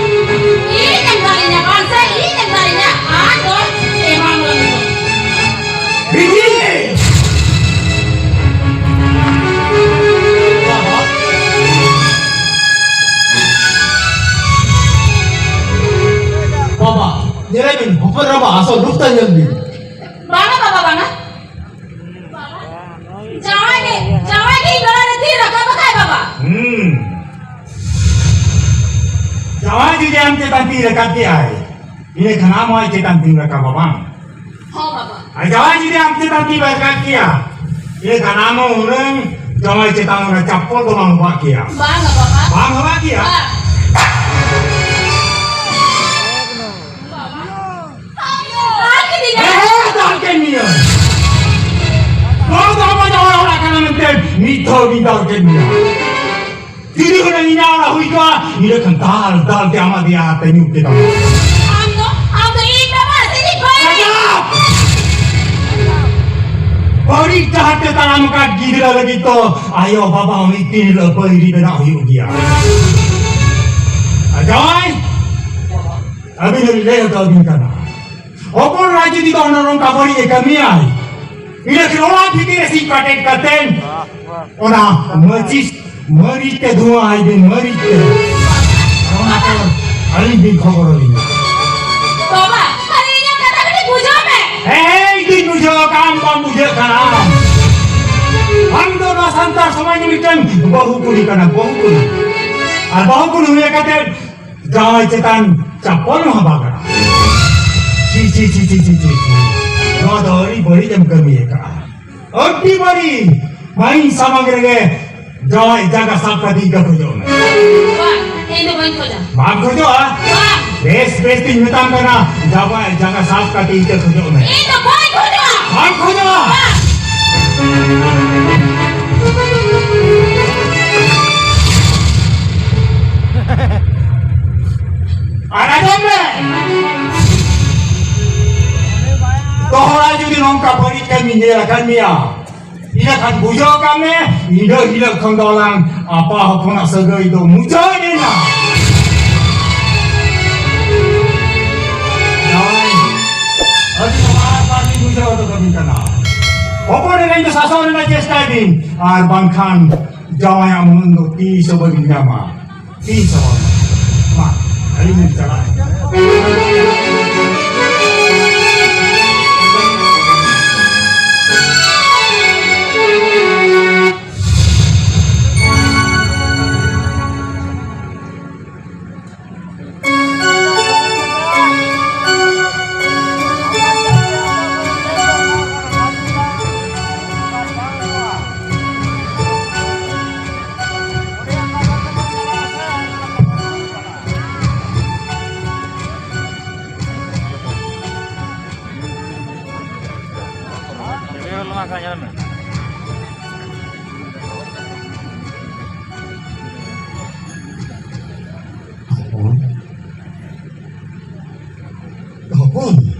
ᱤᱧ ᱮᱢ ᱫᱟᱲᱮᱧᱟ ᱵᱟᱝ ᱥᱮ? ᱤᱧ ᱮᱢ ᱫᱟᱲᱮᱧᱟ? ᱟᱫᱚ ᱮᱢᱟᱢ ᱞᱟᱹᱜᱤᱫ᱾ ᱵᱤᱴᱤ! ᱵᱟᱵᱟ, ᱧᱮᱞᱮ ᱵᱤᱱ, ᱦᱚᱯᱚᱱ ᱮᱨᱟ ᱢᱟ ᱟᱥᱚᱞ ᱨᱩᱯ ᱛᱟᱭ ᱧᱮᱞ ᱵᱤᱱ᱾ ᱵᱟᱝᱟ ᱵᱟᱵᱟ, ᱵᱟᱝᱟ᱾ ᱡᱟᱶᱟᱭ ᱜᱮ, ᱡᱟᱶᱟᱭ ᱜᱮ ᱤᱧ ᱜᱚᱲᱟ ᱨᱮ ᱛᱤ ᱨᱟᱠᱟᱵ ᱟᱠᱟᱭ ᱵᱟᱵᱟ᱾ ᱦᱩᱸ᱾ ᱡᱟᱶᱟᱭ ᱡᱩᱫᱤ ᱟᱢ ᱪᱮᱛᱟᱱ ᱛᱤ ᱨᱟᱠᱟᱵ ᱠᱮᱜᱼᱟᱭ, ᱤᱱᱟᱹ ᱠᱷᱟᱱ ᱟᱢ ᱦᱚᱸ ᱟᱡ ᱪᱮᱛᱟᱱ ᱛᱤᱢ ᱨᱟᱠᱟᱵᱟ, ᱵᱟᱝ? ᱦᱚᱸ, ᱵᱟᱵᱟ᱾ ᱟᱨ ᱡᱟᱶᱟᱭ ᱡᱩᱫᱤ ᱟᱢ ᱪᱮᱛᱟᱱ ᱛᱤ ᱵᱟᱭ ᱨᱟᱠᱟᱵ ᱠᱮᱭᱟ, ᱤᱱᱟᱹ ᱠᱷᱟᱱ ᱟᱢ ᱦᱚᱸ ᱦᱩᱱᱟᱹᱝ ᱡᱟᱶᱟᱭ ᱪᱮᱛᱟᱱ ᱚᱱᱟ ᱪᱟᱯᱯᱚᱞ ᱫᱚ ᱵᱟᱢ ᱦᱚᱵᱟᱜ ᱠᱮᱭᱟ᱾ ᱵᱟᱝᱟ, ᱵᱟᱵᱟ᱾ ᱵᱟᱢ ᱦᱚᱵᱟᱜ ᱠᱮᱭᱟ? ᱵᱟᱝ᱾ ᱵᱟᱵᱟ᱾ ᱫᱟᱞ ᱠᱮᱫᱤᱧᱟ᱾ ᱦᱮᱸ, ᱫᱟᱞ ᱠᱮᱫ ᱢᱮᱭᱟ᱾ ᱱᱚᱣᱟ ᱫᱚ ᱟᱢᱟᱜ ᱡᱟᱶᱟᱭ ᱚᱲᱟᱜ ᱠᱟᱱᱟ ᱢᱮᱱᱛᱮ ᱢᱤᱫ ᱫᱷᱟᱣ ᱜᱤᱧ ᱫᱟᱞ ᱠᱮᱫ ᱢᱮᱭᱟ᱾ ᱡᱩᱫᱤ ᱦᱩᱱᱟᱹᱝ ᱤᱧᱟᱹᱜ ᱚᱲᱟᱜ ᱦᱩᱭ ᱠᱚᱜᱼᱟ, ᱤᱱᱟᱹ ᱠᱷᱟᱱ ᱫᱟᱞ ᱫᱟᱞ ᱛᱮ ᱟᱢᱟᱜ ᱫᱮᱭᱟ ᱦᱟᱨᱛᱟ ᱧᱩᱨ ᱠᱮᱫᱟᱢ᱾ ᱟᱢ ᱫᱚ, ᱟᱢ ᱫᱚ ᱤᱧ ᱵᱟᱵᱟ ᱥᱮ ᱤᱧ ᱵᱷᱟᱹᱭ? ᱨᱟᱡᱟ! ᱵᱟᱹᱲᱤᱡ ᱰᱟᱦᱟᱨ ᱛᱮ ᱛᱟᱲᱟᱢ ᱟᱠᱟᱫ ᱜᱤᱫᱽᱨᱟᱹ ᱞᱟᱹᱜᱤᱫ ᱫᱚ ᱟᱭᱳ ᱵᱟᱵᱟ ᱦᱚᱸ ᱢᱤᱫ ᱫᱤᱱ ᱦᱤᱞᱳᱜ ᱵᱟᱹᱭᱨᱤ ᱵᱮᱱᱟᱜ ᱦᱩᱭᱩᱜ ᱜᱮᱭᱟ᱾ ᱟᱨ ᱡᱟᱶᱟᱭ, ᱟᱹᱵᱤᱱ ᱦᱚᱸ ᱞᱟᱹᱭ ᱦᱚᱴᱚ ᱟᱹᱵᱤᱱ ᱠᱟᱱᱟ, ᱦᱚᱯᱚᱱ ᱮᱨᱟ ᱡᱩᱫᱤ ᱫᱚ ᱚᱱᱟ ᱱᱚᱝᱠᱟ ᱵᱟᱹᱲᱤᱡ ᱮ ᱠᱟᱹᱢᱤᱭᱟᱭ, ᱤᱱᱟᱹ ᱠᱷᱟᱱ ᱚᱲᱟᱜ ᱵᱷᱤᱛᱤᱨ ᱨᱮ ᱥᱤᱧ ᱯᱟᱴᱮᱫ ᱠᱟᱛᱮ ᱚᱱᱟ ᱢᱟᱹᱪᱤᱥ ᱢᱟᱹᱨᱤᱪ ᱛᱮ ᱫᱷᱩᱣᱟᱹ ᱟᱭ ᱵᱤᱱ, ᱢᱟᱹᱨᱤᱪ ᱛᱮ᱾ ᱟᱨ ᱚᱱᱟ ᱯᱚᱨ ᱟᱹᱞᱤᱧ ᱵᱤᱱ ᱠᱷᱚᱵᱚᱨ ᱟᱹᱞᱤᱧᱟ᱾ ᱵᱟᱵᱟ, ᱟᱨ ᱤᱧᱟᱹᱜ ᱠᱟᱛᱷᱟ ᱠᱟᱹᱴᱤᱡ ᱵᱩᱡᱷᱟᱹᱣ ᱢᱮ᱾ ᱦᱮᱸ, ᱤᱧ ᱫᱩᱧ ᱵᱩᱡᱷᱟᱹᱣ ᱟᱠᱟᱫ, ᱟᱢ ᱵᱟᱢ ᱵᱩᱡᱷᱟᱹᱜ ᱠᱟᱱᱟ᱾ ᱟᱢ ᱫᱚ ᱱᱚᱣᱟ ᱥᱟᱱᱛᱟᱲ ᱥᱚᱢᱟᱡᱽ ᱨᱮ ᱢᱤᱫᱴᱟᱝ ᱵᱟᱹᱦᱩ ᱠᱩᱲᱤ ᱠᱟᱱᱟ, ᱵᱟᱹᱦᱩ ᱠᱩᱲᱤ᱾ ᱟᱨ ᱵᱟᱹᱦᱩ ᱠᱩᱲᱤ ᱦᱩᱭ ᱠᱟᱛᱮ ᱡᱟᱶᱟᱭ ᱪᱮᱛᱟᱱ ᱪᱟᱯᱚᱞ ᱦᱚᱸ ᱵᱟᱝ ᱜᱟᱱᱚᱜᱼᱟ᱾ ᱪᱤ, ᱪᱤ, ᱪᱤ᱾ ᱱᱚᱣᱟ ᱫᱚ ᱟᱹᱰᱤ ᱵᱟᱹᱲᱤᱡ ᱮᱢ ᱠᱟᱹᱢᱤ ᱟᱠᱟᱫᱼᱟ᱾ ᱟᱹᱰᱤ ᱵᱟᱹᱲᱤᱡ᱾ ᱢᱟᱹᱭ ᱥᱟᱢᱟᱝ ᱨᱮᱜᱮ ᱡᱟᱶᱟᱭ ᱡᱟᱸᱜᱟ ᱥᱟᱵ ᱠᱟᱛᱮ ᱤᱠᱟᱹ ᱠᱷᱚᱡᱚᱜ ᱢᱮ᱾ ᱵᱟᱝ, ᱤᱧ ᱫᱚ ᱵᱟᱹᱧ ᱠᱷᱚᱡᱟ᱾ ᱵᱟᱢ ᱠᱷᱚᱡᱚᱜᱼᱟ? ᱵᱟᱝ᱾ ᱵᱮᱥ, ᱵᱮᱥ ᱛᱤᱧ ᱢᱮᱛᱟᱢ ᱠᱟᱱᱟ, ᱡᱟᱶᱟᱭ ᱡᱟᱸᱜᱟ ᱥᱟᱵ ᱠᱟᱛᱮ ᱤᱠᱟᱹ ᱠᱷᱚᱡᱚᱜ ᱢᱮ᱾ ᱤᱧ ᱫᱚ ᱵᱟᱹᱧ ᱠᱷᱚᱡᱚᱜᱼᱟ᱾ ᱵᱟᱢ ᱠᱷᱚᱡᱚᱜᱼᱟ? ᱵᱟᱝ᱾ ᱟᱨ ᱟᱸᱡᱚᱢ ᱢᱮ, ᱫᱚᱦᱲᱟ ᱡᱩᱫᱤ ᱱᱚᱝᱠᱟ ᱵᱟᱹᱲᱤᱡ ᱠᱟᱹᱢᱤ ᱧᱮᱞ ᱟᱠᱟᱫ ᱢᱮᱭᱟ, ᱤᱱᱟᱹ ᱠᱷᱟᱱ ᱵᱩᱡᱷᱟᱹᱣ ᱠᱟᱜ ᱢᱮ, ᱤᱱᱟᱹ ᱦᱤᱞᱳᱜ ᱠᱷᱚᱱ ᱫᱚ ᱟᱞᱟᱝ ᱟᱯᱟ ᱦᱚᱯᱚᱱᱟᱜ ᱥᱟᱹᱜᱟᱹᱭ ᱫᱚ ᱢᱩᱪᱟᱹᱫ ᱮᱱᱟ᱾ ᱡᱟᱶᱟᱭ, ᱟᱹᱰᱤ ᱵᱟᱨ ᱵᱟᱨ ᱞᱤᱧ ᱵᱩᱡᱷᱟᱹᱣ ᱦᱚᱴᱚ ᱠᱟᱵᱤᱱ ᱠᱟᱱᱟ, ᱦᱚᱯᱚᱱ ᱮᱨᱟᱧ ᱫᱚ ᱥᱟᱥᱚᱱ ᱨᱮᱱᱟᱜ ᱪᱮᱥᱴᱟᱭ ᱵᱤᱱ, ᱟᱨ ᱵᱟᱝᱠᱷᱟᱱ ᱡᱟᱶᱟᱭᱟᱜ ᱢᱟᱹᱱ ᱫᱚ ᱛᱤᱥ ᱦᱚᱸ ᱵᱟᱹᱵᱤᱱ ᱧᱟᱢᱟ᱾ ᱛᱤᱥ ᱦᱚᱸ ᱵᱟᱝ᱾ ᱢᱟ, ᱟᱹᱞᱤᱧ ᱞᱤᱧ ᱪᱟᱞᱟᱜᱼᱟ᱾ ᱦᱚᱯᱚᱱ, ᱦᱚᱯᱚᱱ,